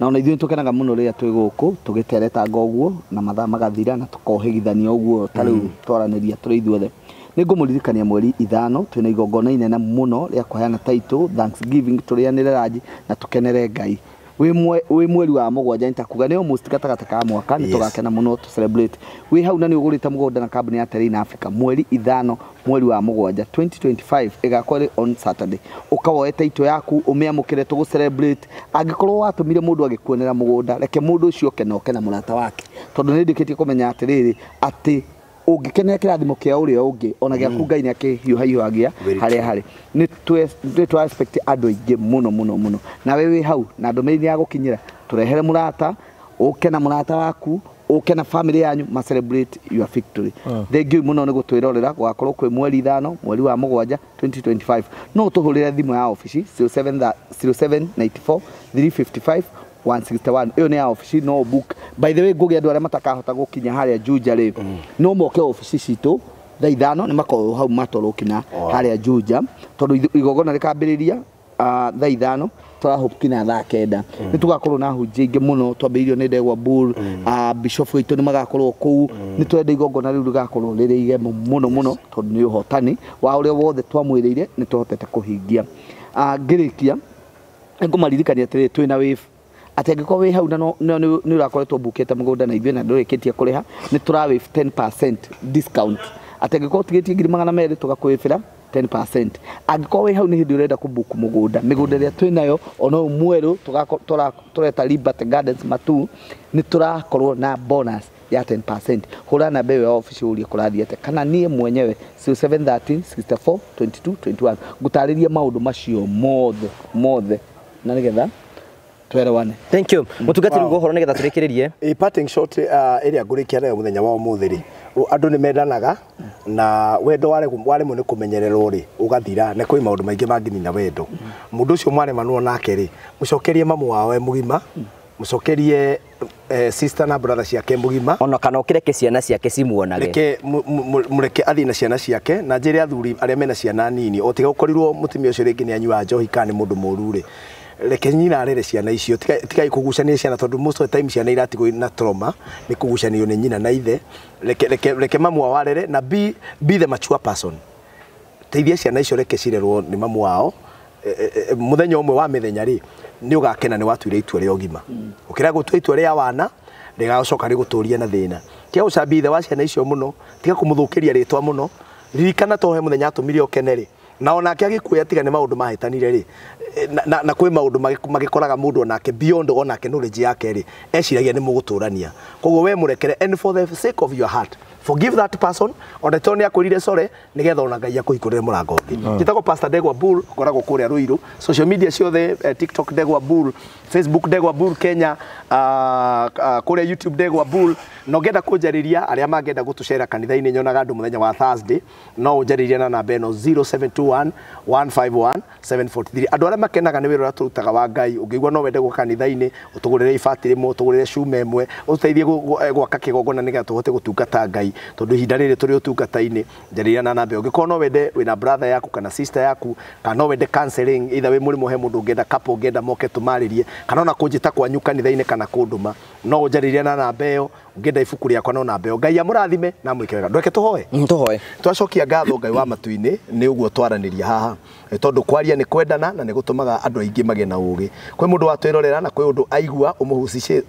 na ona ithuĩ nĩtũkenaga mũno rĩrĩa twĩ gũkũ tũgĩteretanga ũguo na mathaa magathira na tũkohĩgithania ũguo, ta rĩu twaranĩria tũrĩ ithuothe. Nĩ ngũmũririkania mweri 5 twĩna igongona inene mũno rĩa kũheana title thanksgiving, tũrĩanĩre ranji na tũkenere Ngai. Wĩ mweri wa 7, nĩ ta kuga nĩ almost gatagatĩ ka mwaka, nĩ tũgakena mũno tũ celebrate. Wĩ hau na nĩ ũgũrĩte mũgũnda na kambuni ya Terrain Africa, mweri 5 mweri wa 7 2025 ĩgakorwo ĩrĩ on Saturday, ũka woe title yaku ũmĩamũkĩre, tũgũ celebrate. Angĩkorwo watũmire mũndũ agĩkuonera mũgũnda, reke mũndũ ũcio oke na oke na mũrata wake, tondũ nĩ ndĩkĩtie kũmenya atĩrĩrĩ, atĩ ũngĩkenera kĩrathimo kĩa ũrĩa ũngĩ, ona gĩaku Ngai nĩ akĩhiũhahiũhagia Very harĩa harĩ. Nĩ twa expect andũ aingĩ mũno mũno mũno, nawe wĩ hau na ndũmĩrĩri ya gũkinyĩra, tũrehere mũrata, ũke na mũrata waku, ũke na family yanyu ma celebrate your victory. Thank you mũno nĩ gũtwĩrorera. Gũgakorwo kwĩ mweri 5 mweri wa 7 2025. No ũtũhũrĩre thimũ ya obici 0794 355 161, ĩyo nĩ ya obici, no book. By the way, ngũgĩ andũ arĩa matakahota gũkinya harĩa Juja rĩ, no moke obici citũ thaa 5, nĩ makorwo hau matwarwo kinya harĩa Juja, tondũ igongona rĩkambĩrĩria thaa 5, tũrahope kinya thaa 9. Nĩ tũgakorwo na hunjia aingĩ mũno, twambĩrĩirio nĩ Ndegwa Bull, bishop witũ nĩ magakorwo kũu. Nĩ twenda igongona rĩu rĩgakorwo rĩrĩ igemu mũno mũno, tondũ nĩ ũhotani wa ũrĩa wothe twamwĩrĩire nĩ tũhotete kũhingia. Ngĩrĩkia ngũmaririkania atĩrĩrĩ, twĩna wave, atĩ angĩkorwo wĩ hau na nĩ ũrakoretwo mbukĩte mũgũnda na ithuĩ na ndũrĩkĩtie kũrĩha, nĩ tũra waive 10% discount, atĩ angĩkorwo ũtigĩtie 200,000 tũgakwĩbĩra 10%. Angĩkorwo wĩ hau nĩ hĩndĩ ũrenda kũbuku mũgũnda, mĩgũnda ĩrĩa twĩ nayo ona ũyũ mwerũ tũreta Liberty Gardens Matu, nĩ tũrakorwo na bonus ya 10%. Hũra namba ĩyo ya obici ũrie kũrathiĩ atĩa, kana niĩ mwenyewe 0713 64 22 21, ngũtarĩrie maũndũ macio mothe mothe na nĩgetha twerewane. Thank you, mũtungatĩri, wow. Ũhoro nĩgetha tũrĩkĩrĩrie. A parting shot ĩrĩa ngũrĩkia nayo mũthenya wa ũmũthĩ rĩ, andũ nĩ mendanaga na wendo waremwo nĩ kũmenyererwo rĩ, ũgathira, na kwĩ maũndũ maingĩ mangĩnina wendo. Mũndũ ũcio mwaremanwo nake rĩ, mũcokerie mamu wao e mũgima, mũcokerie sister na brother ciake mũgima. Ona kana ũkĩreke ciana ciake cimuonage. Reke mũreke athiĩ na ciana ciake, na njĩre athuri arĩa mena ciana nini, o tiga ũkorirwo mũtumia ũcio rĩngĩ nĩ anyuaga njohi kana nĩ mũndũ mũru rĩ, Reke nyina arere ciana icio, tigai kũgucania ciana tondũ most of the time ciana iratigwo na trauma nĩ kũgucanio nĩ nyina na ithe. Reke mamu wao arere na be the mature person. Teithia ciana icio, reke cirerwo nĩ mamu wao. Muthenya ũmwe wa mĩthenya rĩ, nĩ ũgakena nĩ watuire itua rĩa ũgima. Ũkĩra gũtua itua rĩa wana rĩgacoka rĩgũtũrie na thĩna. Tiga gũcambia ithe wa ciana icio mũno, tiga kũmũthũkĩria rĩtwa mũno. Ririkana to he mũthenya atũmire ũkene rĩ, na onake agĩkuoya tiga nĩ maũndũ mahĩtanire rĩ, na kwĩ maũndũ magĩkoraga mũndũ onake beyond onake knowledge yake rĩ, eciragia nĩ mũgũtũrania. Koguo we mũrekere, and for the sake of your heart forgive that person, ona to nĩ akwĩrire sorry, nĩgetha ona Ngai akũhingũrĩre mũrango ũngĩ. Njĩtagwo Pastor Ndegwa Bull, ngoragwo kũrĩa Ruiru, social media ciothe, TikTok Ndegwa Bull, Facebook Ndegwa Bull Kenya, kũrĩa YouTube Ndegwa Bull. Na ũngĩenda kũnjarĩria, arĩa mangĩenda gũtũcera kanitha-inĩ, nyonaga andũ mũthenya wa Thursday, no ũnjarĩrie na namba ĩno 0721 151 743. Andũ arĩa makenaga nĩ wĩra ũrĩa tũrutaga wa Ngai, ũngĩigua no wende gũka kanitha-inĩ, ũtũgũrĩre ibati rĩmwe, ũtũgũrĩre cuma ĩmwe, ũtũteithie gwaka kĩgongona nĩgetha tũhote gũtungata Ngai, tondũ ihinda rĩrĩ tũrĩ ũtungata-inĩ, njarĩria na namba ĩyo. Ũngĩkorwo no wende wĩna brother yaku kana sister yaku, kana no wende counseling, either wĩ mũrimũ he mũndũ ũngĩenda, couple ũngĩenda moke tũmarĩrie, kana ona kũnjĩta kwanyu kanitha-inĩ kana kũndũma, no ũnjarĩrie na namba ĩyo. Ũngĩenda ibuku rĩakwa no namba ĩyo. Ngai amũrathime na amwĩke wega. Ndweke tũhoe. Tũhoe. Twacokia ngatho Ngai wa matu-inĩ nĩ ũguo twaranĩria haha, tondũ kwaria nĩ kwendana na nĩ gũtũmaga andũ aingĩ magĩe na ũũgĩ. Kwĩ mũndũ watwĩrorera na kwĩ ũndũ aigua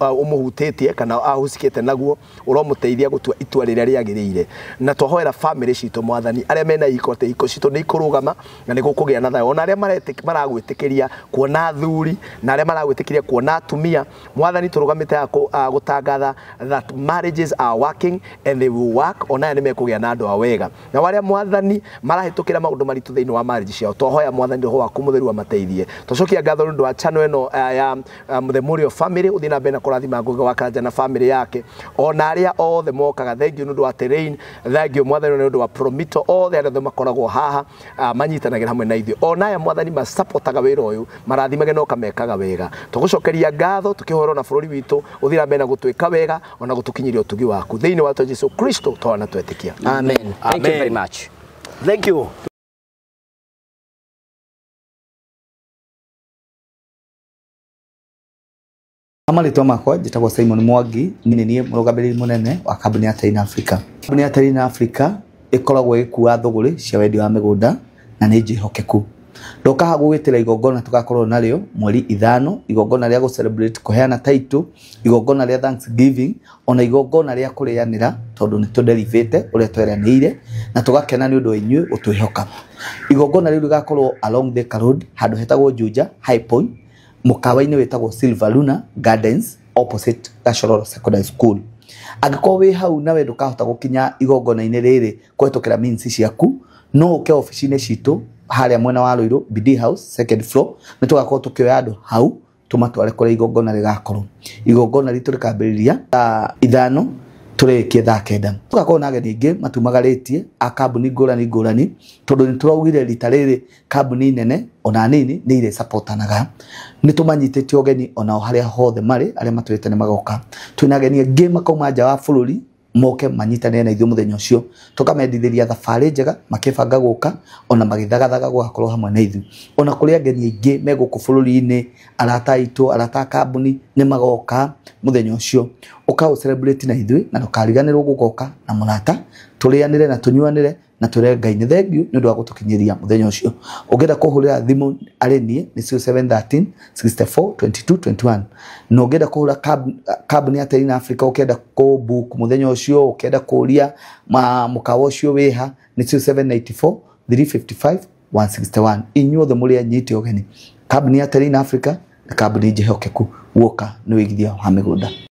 ũmũhutĩtie kana ahucikĩte naguo, ũromũteithia gũtua itua rĩrĩa rĩagĩrĩire. Na twahoera family citũ Mwathani, arĩa mena iko atĩ iko citũ nĩ ikũrũgama na nĩ gũkũgĩa na thayũ. Ona arĩa maragwĩtĩkĩria kuona athuri na arĩa maragwĩtĩkĩria kuona atumia, Mwathani tũrũgamĩte haha gũtangatha that marriages are working and they will work. Ona aya nĩ mekũgĩa na andũ a wega. Na arĩa Mwathani marahĩtũkĩra maũndũ maritũ thĩinĩ wa marriage ciao, twahoya Mwathani roho waku mũtheru amateithie. Twacokia ngatho nĩ ũndũ wa channel ĩno ya The Mũrĩo Family, ũthiĩ na mbere na kũrathima Ngũgĩ wa Karanja na family yake, ona arĩa othe mokaga. Thank you nĩ ũndũ wa terrain, thank you Mwathani nĩ ũndũ wa Promito, othe arĩa othe makoragwo haha manyitanagĩra hamwe na ithuĩ. Ona aya Mwathani masapotaga wĩra ũyũ, marathimage na ũkamekaga wega. Tũgũcokeria ngatho tũkĩhoera na bũrũri witũ ũthiĩ na mbere na gũtwĩka wega ona gũtũkinyĩria ũtugi waku thĩinĩ wa Jesu Kristo twana twetĩkia. Amen. Thank you very much. Thank you. Marĩtwa makwa njĩtagwo Simon Mwangi, niĩ nĩ niĩ mũrũgamĩrĩri mũnene wa kambuni ya Terrain Africa. Kambuni ya Terrain Africa ĩkoragwo ĩgĩkua thũgũrĩ cia wendia wa mĩgũnda na nĩ njĩhokeku. Ndoka haha gũgĩtĩra igongona tũgakorwo narĩo mweri 5, igongona rĩa gũ celebrate kũheana title, igongona rĩa Thanksgiving, ona igongona rĩa kũrĩanĩra tondũ nĩ tũderivĩte ũrĩa tweranĩire na tũgakena nĩ ũndũ wa inyuĩ gũtwĩhoka. Igongona rĩu rĩgakorwo along Thika Road, handũ hetagwo Juja High Point, mũkawa-inĩ wĩtagwo Silver Luna Gardens opposite Gachororo Secondary School. Angĩkorwo wĩ hau nawe ndũkahota gũkinya igongona-inĩ rĩrĩ kũhetũkĩra means ciaku, no ũke obici-inĩ citũ harĩa mwena wa Ruiru, BD House second floor, nĩ tũgakorwo tũkĩoya andũ hau tũmatware kũrĩa igongona rĩgakorwo. Igongona ritũ rĩkambĩrĩria thaa 5 tũrĩkie thaa 9. Tũgakorwo na ageni aingĩ matumagarĩtie a kambuni ngũrani ngũrani, tondũ nĩ tũraugire rita rĩrĩ kambuni nene ona nini nĩ irĩ supportanaga. Nĩ tũmanyitĩte ũgeni onao harĩa hothe marĩ, arĩa matwĩte nĩ magoka. Twĩna ageni aingĩ makauma nja wa bũrũri moke manyitanĩre na ithuĩ mũthenya ũcio, tũkamendithĩria thabarĩ njega makĩbanga gũka ona magĩthagathaga gũgakorwo hamwe na ithuĩ. Ona kũrĩ ageni aingĩ me gũkũ bũrũri-inĩ, arata aitũ, arata a kambuni nĩ magoka mũthenya ũcio. Ũka ũ celebrate na ithuĩ na ndũkariganĩrwo gũgoka na mũrata, tũrĩanĩre na tũnyuanĩre na twĩre Ngai nĩ thengiũ nĩ ũndũ wa gũtũkinyĩria mũthenya ũcio. Ũngĩenda kũhũrĩra thimũ arĩ niĩ nĩ 0713 64 22 21. Na ũngĩenda kũhũra kambuni ya Terrain Africa, ũkĩenda kũ book mũthenya ũcio, ũkĩenda kũria mũkawa ũcio wĩha, nĩ 0794 355 161. Inyuothe mũrĩ anyite ũgeni. Kambuni ya Terrain Africa nĩ kambuni njĩhokeku, guoka nĩ wĩigithia wa mĩgũnda.